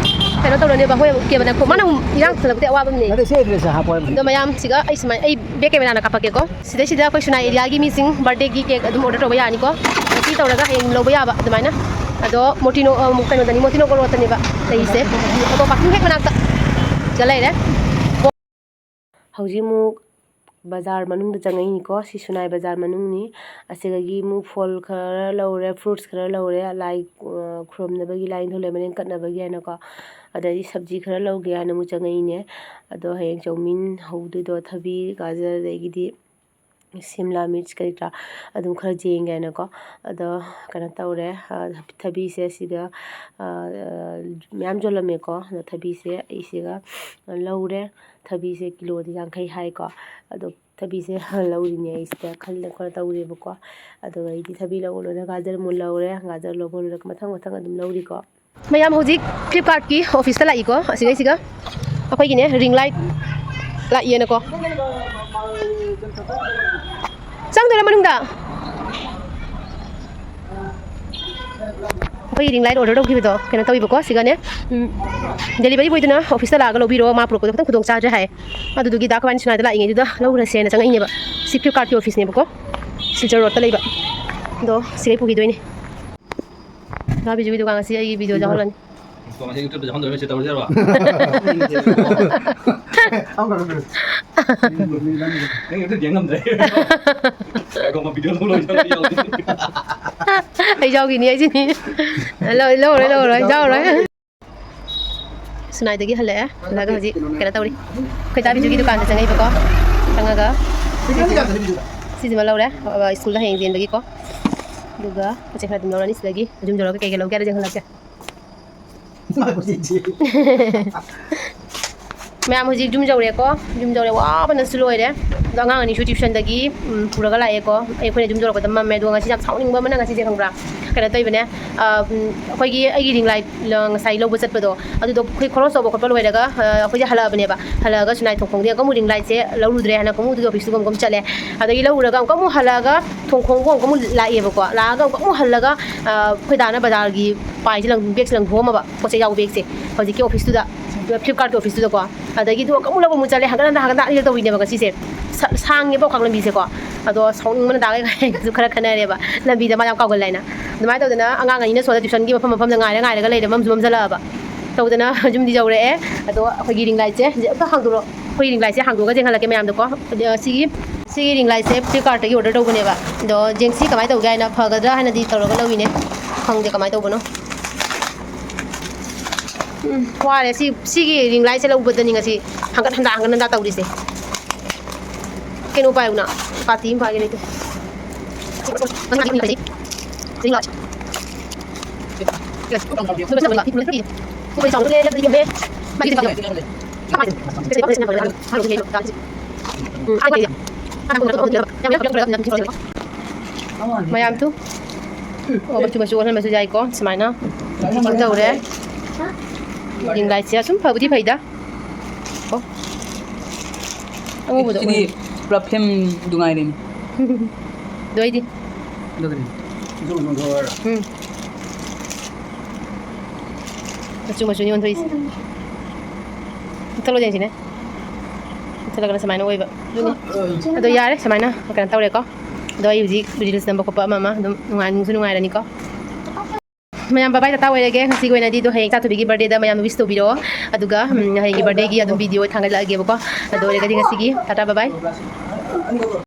ꯀꯩꯅꯣ ꯇꯧꯔꯅꯦꯕ, ꯑꯩꯈꯣꯏ ꯑꯃꯨꯛ ꯀꯦꯕ ꯅꯠꯇꯦ, ꯃꯥꯅ ꯑꯃꯨꯛ ꯏꯔꯥꯡ ꯐꯠꯇꯕꯗꯤ ꯑꯋꯥꯕ ꯑꯃꯅꯦ꯫ ꯅꯠꯇꯦ, ꯁꯤ address ꯍꯥꯞꯄꯣ ꯍꯥꯏꯕꯅꯤ꯫ ꯑꯗꯣ ꯃꯌꯥꯝ ꯁꯤꯒ ꯑꯩ ꯁꯨꯃꯥꯏꯅ, ꯑꯩ back camera ꯅ ꯀꯥꯞꯄꯛꯀꯦꯀꯣ꯫ ꯁꯤꯗꯩꯁꯤꯗ ꯑꯩꯈꯣꯏ ꯁꯨꯅꯥꯏ area ꯒꯤ ꯃꯤꯁꯤꯡ birthday ꯒꯤ cake ꯑꯗꯨꯝ order ꯇꯧꯕ ꯌꯥꯅꯤꯀꯣ꯫ ꯉꯁꯤ ꯇꯧꯔꯒ ꯍꯌꯦꯡ ꯂꯧꯕ ꯌꯥꯕ ꯑꯗꯨꯃꯥꯏꯅ꯫ ꯑꯗꯣ ꯃꯣꯇꯤꯅꯣ, ꯑ, ꯀꯩꯅꯣꯗꯅꯤ, ꯃꯣꯇꯤꯅꯣ ꯀꯣꯂꯣꯠꯇꯅꯦꯕ ꯂꯩꯔꯤꯁꯦ꯫ ꯑꯣꯇꯣ parking ꯍꯦꯛ ꯃꯅꯥꯛꯇ ꯁꯤꯗ ꯂꯩꯔꯦ꯫ ꯍꯧꯖꯤꯛ ꯑꯃꯨꯛ ꯕꯖꯥꯔ ꯃꯅꯨꯡꯗ ꯆꯪꯉꯛꯏꯅꯤꯀꯣ꯫ ꯁꯤ ꯁꯨꯅꯥꯏ ꯕꯖꯥꯔ ꯃꯅꯨꯡꯅꯤ꯫ ꯑꯁꯤꯗꯒꯤ ꯑꯃꯨꯛ ꯐꯣꯜ ꯈꯔ ꯂꯧꯔꯦ, fruits ꯈꯔ ꯂꯧꯔꯦ, ꯂꯥꯏ, ꯑ, ꯈꯨꯔꯨꯝꯅꯕꯒꯤ, ꯂꯥꯏ ꯅꯤꯡꯊꯧ ꯂꯩꯃꯔꯦꯟ ꯀꯠꯅꯕꯒꯤ ꯍꯥꯏꯅꯀꯣ꯫ ꯑꯗꯩꯗꯤ ꯁꯕꯖꯤ ꯈꯔ ꯂꯧꯒꯦ ꯍꯥꯏꯅ ꯑꯃꯨꯛ ꯆꯪꯉꯛꯏꯅꯦ꯫ ꯑꯗꯣ ꯍꯌꯦꯡ ꯆꯧꯃꯤꯟ ꯍꯧꯗꯣꯏꯗꯣ, ꯊꯕꯤ, ꯒꯥꯖꯔ, ꯑꯗꯒꯤꯗꯤ ꯁꯤꯝꯂꯥ ꯃꯤꯔꯆ ꯀꯔꯤ ꯀꯔꯥ ꯑꯗꯨꯝ ꯈꯔ ꯌꯦꯡꯒꯦ ꯍꯥꯏꯅꯀꯣ꯫ ꯑꯗꯣ ꯀꯩꯅꯣ ꯇꯧꯔꯦ, ꯑ, ꯊꯕꯤꯁꯦ ꯁꯤꯗ, ꯑ, ꯃꯌꯥꯝ ꯌꯣꯜꯂꯝꯃꯦꯀꯣ꯫ ꯑꯗꯣ ꯊꯕꯤꯁꯦ ꯑꯩꯁꯤꯒ ꯂꯧꯔꯦ꯫ ꯊꯕꯤꯁꯦ ꯀꯤꯂꯣꯗ ꯌꯥꯡꯈꯩ ꯍꯥꯏꯀꯣ꯫ ꯑꯗꯣ ꯊꯕꯤꯁꯦ ꯂꯧꯔꯤꯅꯦ ꯑꯩꯁꯤꯗ ꯈꯜꯂ ꯈꯣꯠꯂ ꯇꯧꯔꯦꯕꯀꯣ꯫ ꯑꯗꯨꯒ ꯑꯩꯗꯤ ꯊꯕꯤ ꯂꯧꯕ ꯂꯣꯏꯔꯒ ꯒꯥꯖꯔ ꯑꯃꯨꯛ ꯂꯧꯔꯦ꯫ ꯒꯥꯖꯔ ꯂꯧꯕ ꯂꯣꯏꯔꯒ ꯃꯊꯪ ꯃꯊꯪ ꯑꯗꯨꯝ ꯂꯧꯔꯤꯀꯣ꯫ ꯃꯌꯥꯝ ꯍꯧꯖꯤꯛ Flipkart ꯀꯤ office ꯇ ꯂꯥꯛꯏꯀꯣ꯫ ꯑꯁꯤꯒꯩꯁꯤꯒ ꯑꯩꯈꯣꯏꯒꯤꯅꯦ ring light ꯂꯥꯛꯏꯌꯦꯅꯀꯣ꯫ ꯆꯪꯗꯣꯏꯔꯥ ꯃꯅꯨꯡꯗ? ꯑꯩꯈꯣꯏꯒꯤ ring light order ꯇꯧꯈꯤꯕꯗꯣ ꯀꯩꯅꯣ ꯇꯧꯋꯤꯕꯀꯣ꯫ ꯁꯤꯒꯅꯦ, ꯎꯝ, delivery boy ꯗꯨꯅ office ꯇ ꯂꯥꯛꯑꯒ ꯂꯧꯕꯤꯔꯣ, ꯃꯥ ꯄꯨꯔꯛꯄꯗꯣ ꯈꯤꯇꯪ ꯈꯨꯗꯣꯡ ꯆꯥꯗ꯭ꯔꯦ ꯍꯥꯏ꯫ ꯑꯗꯨꯗꯨꯒꯤ ꯗꯥ ꯈ꯭ꯋꯥꯏ ꯁꯨꯅꯥꯏꯗ ꯂꯥꯛꯏꯉꯩꯗꯨꯗ ꯂꯧꯔꯁꯦꯅ ꯆꯪꯉꯛꯏꯅꯦꯕ꯫ ꯁꯤ Flipkart ꯀꯤ office ꯅꯦꯕꯀꯣ, ꯁꯤꯜꯆꯔ road ꯇ ꯂꯩꯕ꯫ ꯑꯗꯣ ꯁꯤꯗꯩ ꯄꯨꯈꯤꯗꯣꯏꯅꯦ꯫ ꯗꯥ ꯕꯤꯖꯨꯒꯤ ꯗꯨꯀꯥꯟ ꯉꯁꯤ ꯑꯩꯒꯤ video ꯌꯥꯎꯍꯜꯂꯅꯤ꯫ ꯀꯣ, ꯉꯁꯤ YouTube ꯇ ꯌꯥꯎꯍꯟꯗꯣꯏꯔꯣ? ꯁꯤ ꯇꯧꯔꯁꯤꯔꯣ? ꯅꯪ YouTube ꯌꯦꯡ ꯉꯝꯗ꯭ꯔꯦ꯫ ꯉꯥꯏꯈꯣ, video ꯂꯧ ꯂꯣꯏꯁꯤꯜꯂꯣ, ꯑꯩ ꯌꯥꯎꯗꯣꯏꯅꯦ꯫ ꯑꯩ ꯌꯥꯎꯈꯤꯅꯤ, ꯑꯩꯁꯤꯅꯤ꯫ ꯂꯧ-, ꯂꯧꯔꯣꯏ, ꯂꯧꯔꯣꯏ, ꯌꯥꯎꯔꯣꯏ꯫ ꯁꯨꯅꯥꯏꯗꯒꯤ ꯍꯜꯂꯛꯑꯦ꯫ ꯍꯜꯂꯛꯑꯒ ꯍꯧꯖꯤꯛ ꯀꯩꯅꯣ ꯇꯧꯔꯤ꯫ ꯑꯩꯈꯣꯏ ꯗꯥ ꯕꯤꯖꯨꯒꯤ ꯗꯨꯀꯥꯟꯗ ꯆꯪꯉꯛꯏꯕꯀꯣ꯫ ꯆꯪꯉꯒ ꯁꯤꯁꯤꯃ ꯂꯧꯔꯦ, ꯁ꯭ꯀꯨꯜꯗ ꯍꯌꯦꯡ ꯆꯦꯟꯕꯒꯤꯀꯣ꯫ ꯑꯗꯨꯒ ꯄꯣꯠ ꯆꯩ ꯈꯔ ꯑꯗꯨꯝ ꯂꯧꯔꯅꯤ ꯁꯤꯗꯒꯤ꯫ ꯌꯨꯝ ꯌꯧꯔꯒ ꯀꯩ ꯀꯩ ꯂꯧꯒꯦ ꯍꯥꯏꯗꯣ ꯌꯦꯡꯍꯜꯂꯛꯀꯦ꯫ ꯃꯌꯥꯝ ꯍꯧꯖꯤꯛ ꯌꯨꯝ ꯌꯧꯔꯦꯀꯣ꯫ ꯌꯨꯝ ꯌꯧꯔꯦ, ꯋꯥꯕꯅꯁꯨ ꯂꯣꯏꯔꯦ꯫ ꯑꯗꯣ ꯑꯉꯥꯡ ꯑꯅꯤꯁꯨ tuition ꯗꯒꯤ, ꯎꯝ, ꯄꯨꯔꯒ ꯂꯥꯛꯑꯦꯀꯣ꯫ ꯑꯩꯈꯣꯏꯅ ꯌꯨꯝ ꯌꯧꯔꯛꯄꯗ ꯃꯝꯃꯦ꯫ ꯑꯗꯣ ꯉꯁꯤ ꯌꯥꯝ ꯁꯥꯎꯅꯤꯡꯕ ꯑꯃꯅ ꯉꯁꯤꯁꯦ ꯈꯪꯕ꯭ꯔꯥ, ꯀꯩꯅꯣ ꯇꯧꯕꯅꯦ꯫ ꯑꯩꯈꯣꯏꯒꯤ ꯑꯩꯒꯤ ꯔꯤꯡ ꯂꯥꯏꯠ ꯉꯁꯥꯏ ꯂꯧꯕ ꯆꯠꯄꯗꯣ, ꯑꯗꯨꯗꯣ ꯑꯩꯈꯣꯏ ꯈꯣꯔꯣꯁ ꯇꯧꯕ ꯈꯣꯠꯄ ꯂꯣꯏꯔꯒ ꯑꯩꯈꯣꯏꯁꯦ ꯍꯜꯂꯛꯑꯕꯅꯦꯕ꯫ ꯍꯜꯂꯛꯑꯒ ꯁꯨꯅꯥꯏ ꯊꯣꯡꯈꯣꯡꯗꯒꯤ ꯑꯃꯨꯛ ꯔꯤꯡ ꯂꯥꯏꯠꯁꯦ ꯂꯧꯔꯨꯗ꯭ꯔꯦ ꯍꯥꯏꯅ ꯈꯣꯡꯎꯗꯨꯒꯤ ꯑꯣꯐꯤꯁꯇꯨꯒ ꯑꯃꯨꯛ ꯆꯠꯂꯦ꯫ ꯑꯗꯒꯤ ꯂꯧꯔꯨꯔꯒ ꯑꯃꯨꯛꯀ ꯑꯃꯨꯛ ꯍꯜꯂꯛꯑꯒ ꯊꯣꯡꯈꯣꯡꯕꯨ ꯑꯃꯨꯛꯀ ꯑꯃꯨꯛ ꯂꯥꯛꯑꯦꯕꯀꯣ꯫ ꯂꯥꯛꯑꯒ ꯑꯃꯨꯛꯀ ꯑꯃꯨꯛ ꯍꯜꯂꯒ ꯑꯩꯈꯣꯏ ꯗꯥꯅ ꯕꯖꯥꯔꯒꯤ ꯄꯥꯏꯁꯦ ꯂꯪ, ꯕꯦꯒꯁꯦ ꯂꯪꯊꯣꯛꯑꯝꯃꯕ, ꯄꯣꯠ ꯆꯩ ꯌꯥꯎꯕ ꯕꯦꯒꯁꯦ꯫ ꯍꯧꯖꯤꯛꯀꯤ ꯑꯣꯐꯤꯁꯇꯨꯗ, ꯐ꯭ꯂꯤꯞꯀꯥꯔꯠꯀꯤ ꯑꯣꯐꯤꯁꯇꯨꯗꯀꯣ꯫ ꯑꯗꯒꯤ ꯑꯗꯨꯒ ꯑꯃꯨꯛ ꯂꯧꯕ ꯑꯃꯨꯛ ꯆꯠꯂꯦ, ꯍꯟꯒꯠ ꯍꯟꯗ, ꯍꯟꯒꯠ ꯍꯟꯗ ꯑꯅꯤꯔꯛ ꯇꯧꯔꯤꯅꯦꯕ ꯉꯁꯤꯁꯦ꯫ ꯁ-, ꯁꯥꯡꯉꯦꯕ ꯋꯥꯡꯈ꯭ꯋꯥꯡ ꯂꯝꯕꯤꯁꯦꯀꯣ꯫ ꯑꯗꯣ ꯁꯥꯎꯅꯤꯡꯕꯅ ꯗꯥꯒ ꯑꯩꯁꯨ ꯈꯔ ꯈꯟꯅꯔꯦꯕ, ꯂꯝꯕꯤꯗ ꯃꯥ ꯌꯥꯝ ꯀꯥꯎꯒꯜꯂꯦ ꯍꯥꯏꯅ꯫ ꯑꯗꯨꯃꯥꯏꯅ ꯇꯧꯗꯅ ꯑꯉꯥꯡ ꯑꯅꯤꯅ ꯁꯣꯝꯗ ꯇ꯭ꯌꯨꯁꯟꯒꯤ ꯃꯐꯝ ꯃꯐꯝꯗ ꯉꯥꯏꯔ ꯉꯥꯏꯔꯒ ꯂꯩꯔꯦ, ꯃꯝꯁꯨ ꯃꯝꯖꯜꯂꯛꯑꯕ꯫ ꯇꯧꯗꯅ ꯌꯨꯝꯗꯤ ꯌꯧꯔꯛꯑꯦ꯫ ꯑꯗꯣ ꯑꯩꯈꯣꯏꯒꯤ ꯔꯤꯡ ꯂꯥꯏꯠꯁꯦ ꯍꯧꯖꯤꯛ ꯑꯝꯇ ꯍꯥꯡꯗꯣꯔꯛꯑꯣ꯫ ꯑꯩꯈꯣꯏ ꯔꯤꯡ ꯂꯥꯏꯠꯁꯦ ꯍꯥꯡꯗꯣꯛꯑꯒ ꯌꯦꯡꯍꯜꯂꯛꯀꯦ ꯃꯌꯥꯝꯗꯀꯣ꯫ ꯑꯗ ꯁꯤꯒꯤ, ꯁꯤꯒꯤ ꯔꯤꯡ ꯂꯥꯏꯠꯁꯦ ꯐ꯭ꯂꯤꯞꯀꯥꯔꯠꯇꯒꯤ ꯑꯣꯔꯗꯔ ꯇꯧꯕꯅꯦꯕ꯫ ꯑꯗꯣ ꯖꯦꯡꯁꯤ ꯀꯃꯥꯏꯅ ꯇꯧꯒꯦ ꯍꯥꯏꯅ ꯐꯒꯗ꯭ꯔꯥ ꯍꯥꯏꯅꯗꯤ ꯇꯧꯔꯒ ꯂꯧꯋꯤꯅꯦ꯫ ꯈꯪꯗꯦ ꯀꯃꯥꯏꯅ ꯇꯧꯕꯅꯣ꯫ ꯎꯝ, ꯋꯥꯔꯦ꯫ ꯁꯤ, ꯁꯤꯒꯤ ꯔꯤꯡ ꯂꯥꯏꯠꯁꯦ ꯂꯧꯕꯗꯅꯤ ꯉꯁꯤ ꯍꯪꯒꯠ ꯍꯟꯗ, ꯍꯪꯒꯠ ꯍꯟꯗ ꯇꯧꯔꯤꯁꯦ꯫ ꯀꯩꯅꯣ ꯄꯥꯏꯌꯨꯅ, ꯄꯥꯇꯤ ꯑꯃ ꯄꯥꯏꯒꯦ ꯂꯩꯇꯦ꯫ ꯃꯌꯥꯝ ꯇꯨ꯫ ꯑꯣ, ꯃꯆꯨ ꯃꯆꯨ ꯑꯣꯜꯍꯟꯕꯁꯨ ꯌꯥꯏꯀꯣ, ꯁꯨꯃꯥꯏꯅ꯫ ꯐꯤꯠꯇꯤꯡ ꯇꯧꯔꯦ꯫ ꯔꯤꯡ ꯂꯥꯏꯠꯁꯦ ꯑꯁꯨꯝ ꯐꯕꯨꯗꯤ ꯐꯩꯗ꯫ ꯑꯣ꯫ ꯑꯉꯧꯕꯗꯣ ꯁꯤꯗꯤ ꯑꯣꯏ꯫ ꯄꯨꯔꯥ ꯐꯤꯂꯝ ꯗꯨꯉꯥꯏꯔꯦꯅꯦ꯫ ꯑꯗꯨ ꯑꯩꯗꯤ꯫ ꯑꯗꯨꯒꯅꯤ꯫ ꯎꯝ꯫ ꯃꯆꯨ ꯃꯆꯨꯅꯤ ꯑꯣꯟꯊꯣꯛꯏꯁꯦ꯫ ꯃꯨꯊꯠꯂꯣ ꯌꯦꯡꯁꯤꯅꯦ꯫ ꯃꯨꯊꯠꯂꯒꯅ ꯁꯨꯃꯥꯏꯅ ꯑꯣꯏꯕ꯫ ꯑꯗꯨꯅꯤ꯫ ꯑꯗꯣ ꯌꯥꯔꯦ, ꯁꯨꯃꯥꯏꯅ ꯀꯩꯅꯣ ꯇꯧꯔꯦꯀꯣ꯫ ꯑꯗꯣ ꯑꯩ ꯍꯧꯖꯤꯛ ꯔꯤꯜꯁ ꯅꯝꯕ ꯈꯣꯠꯄ ꯑꯃ ꯑꯃ ꯑꯗꯨꯝ ꯅꯨꯡꯉꯥꯏ-, ꯅꯨꯡꯁꯨ ꯅꯨꯡꯉꯥꯏꯔꯅꯤꯀꯣ꯫ ꯃꯌꯥꯝ ꯕꯥꯏ ꯕꯥꯏ ꯇꯥꯇꯥ ꯑꯣꯏꯔꯒꯦ꯫ ꯉꯁꯤꯒꯤ ꯑꯣꯏꯅꯗꯤ ꯑꯗꯣ ꯍꯌꯦꯡ ꯏꯆꯥꯊꯣꯏꯕꯤꯒꯤ ꯕꯥꯔꯗꯦꯗ ꯃꯌꯥꯝꯅ ꯋꯤꯁ ꯇꯧꯕꯤꯔꯛꯑꯣ꯫ ꯑꯗꯨꯒ, ꯎꯝ, ꯍꯌꯦꯡꯒꯤ ꯕꯥꯔꯗꯦꯒꯤ ꯑꯗꯨꯝ ꯚꯤꯗꯤꯑꯣ ꯊꯥꯡꯒꯠꯂꯛꯑꯒꯦꯕꯀꯣ꯫ ꯑꯗꯨ ꯑꯣꯏꯔꯒꯗꯤ ꯉꯁꯤꯒꯤ ꯇꯥꯇꯥ ꯕꯥꯏ ꯕꯥꯏ꯫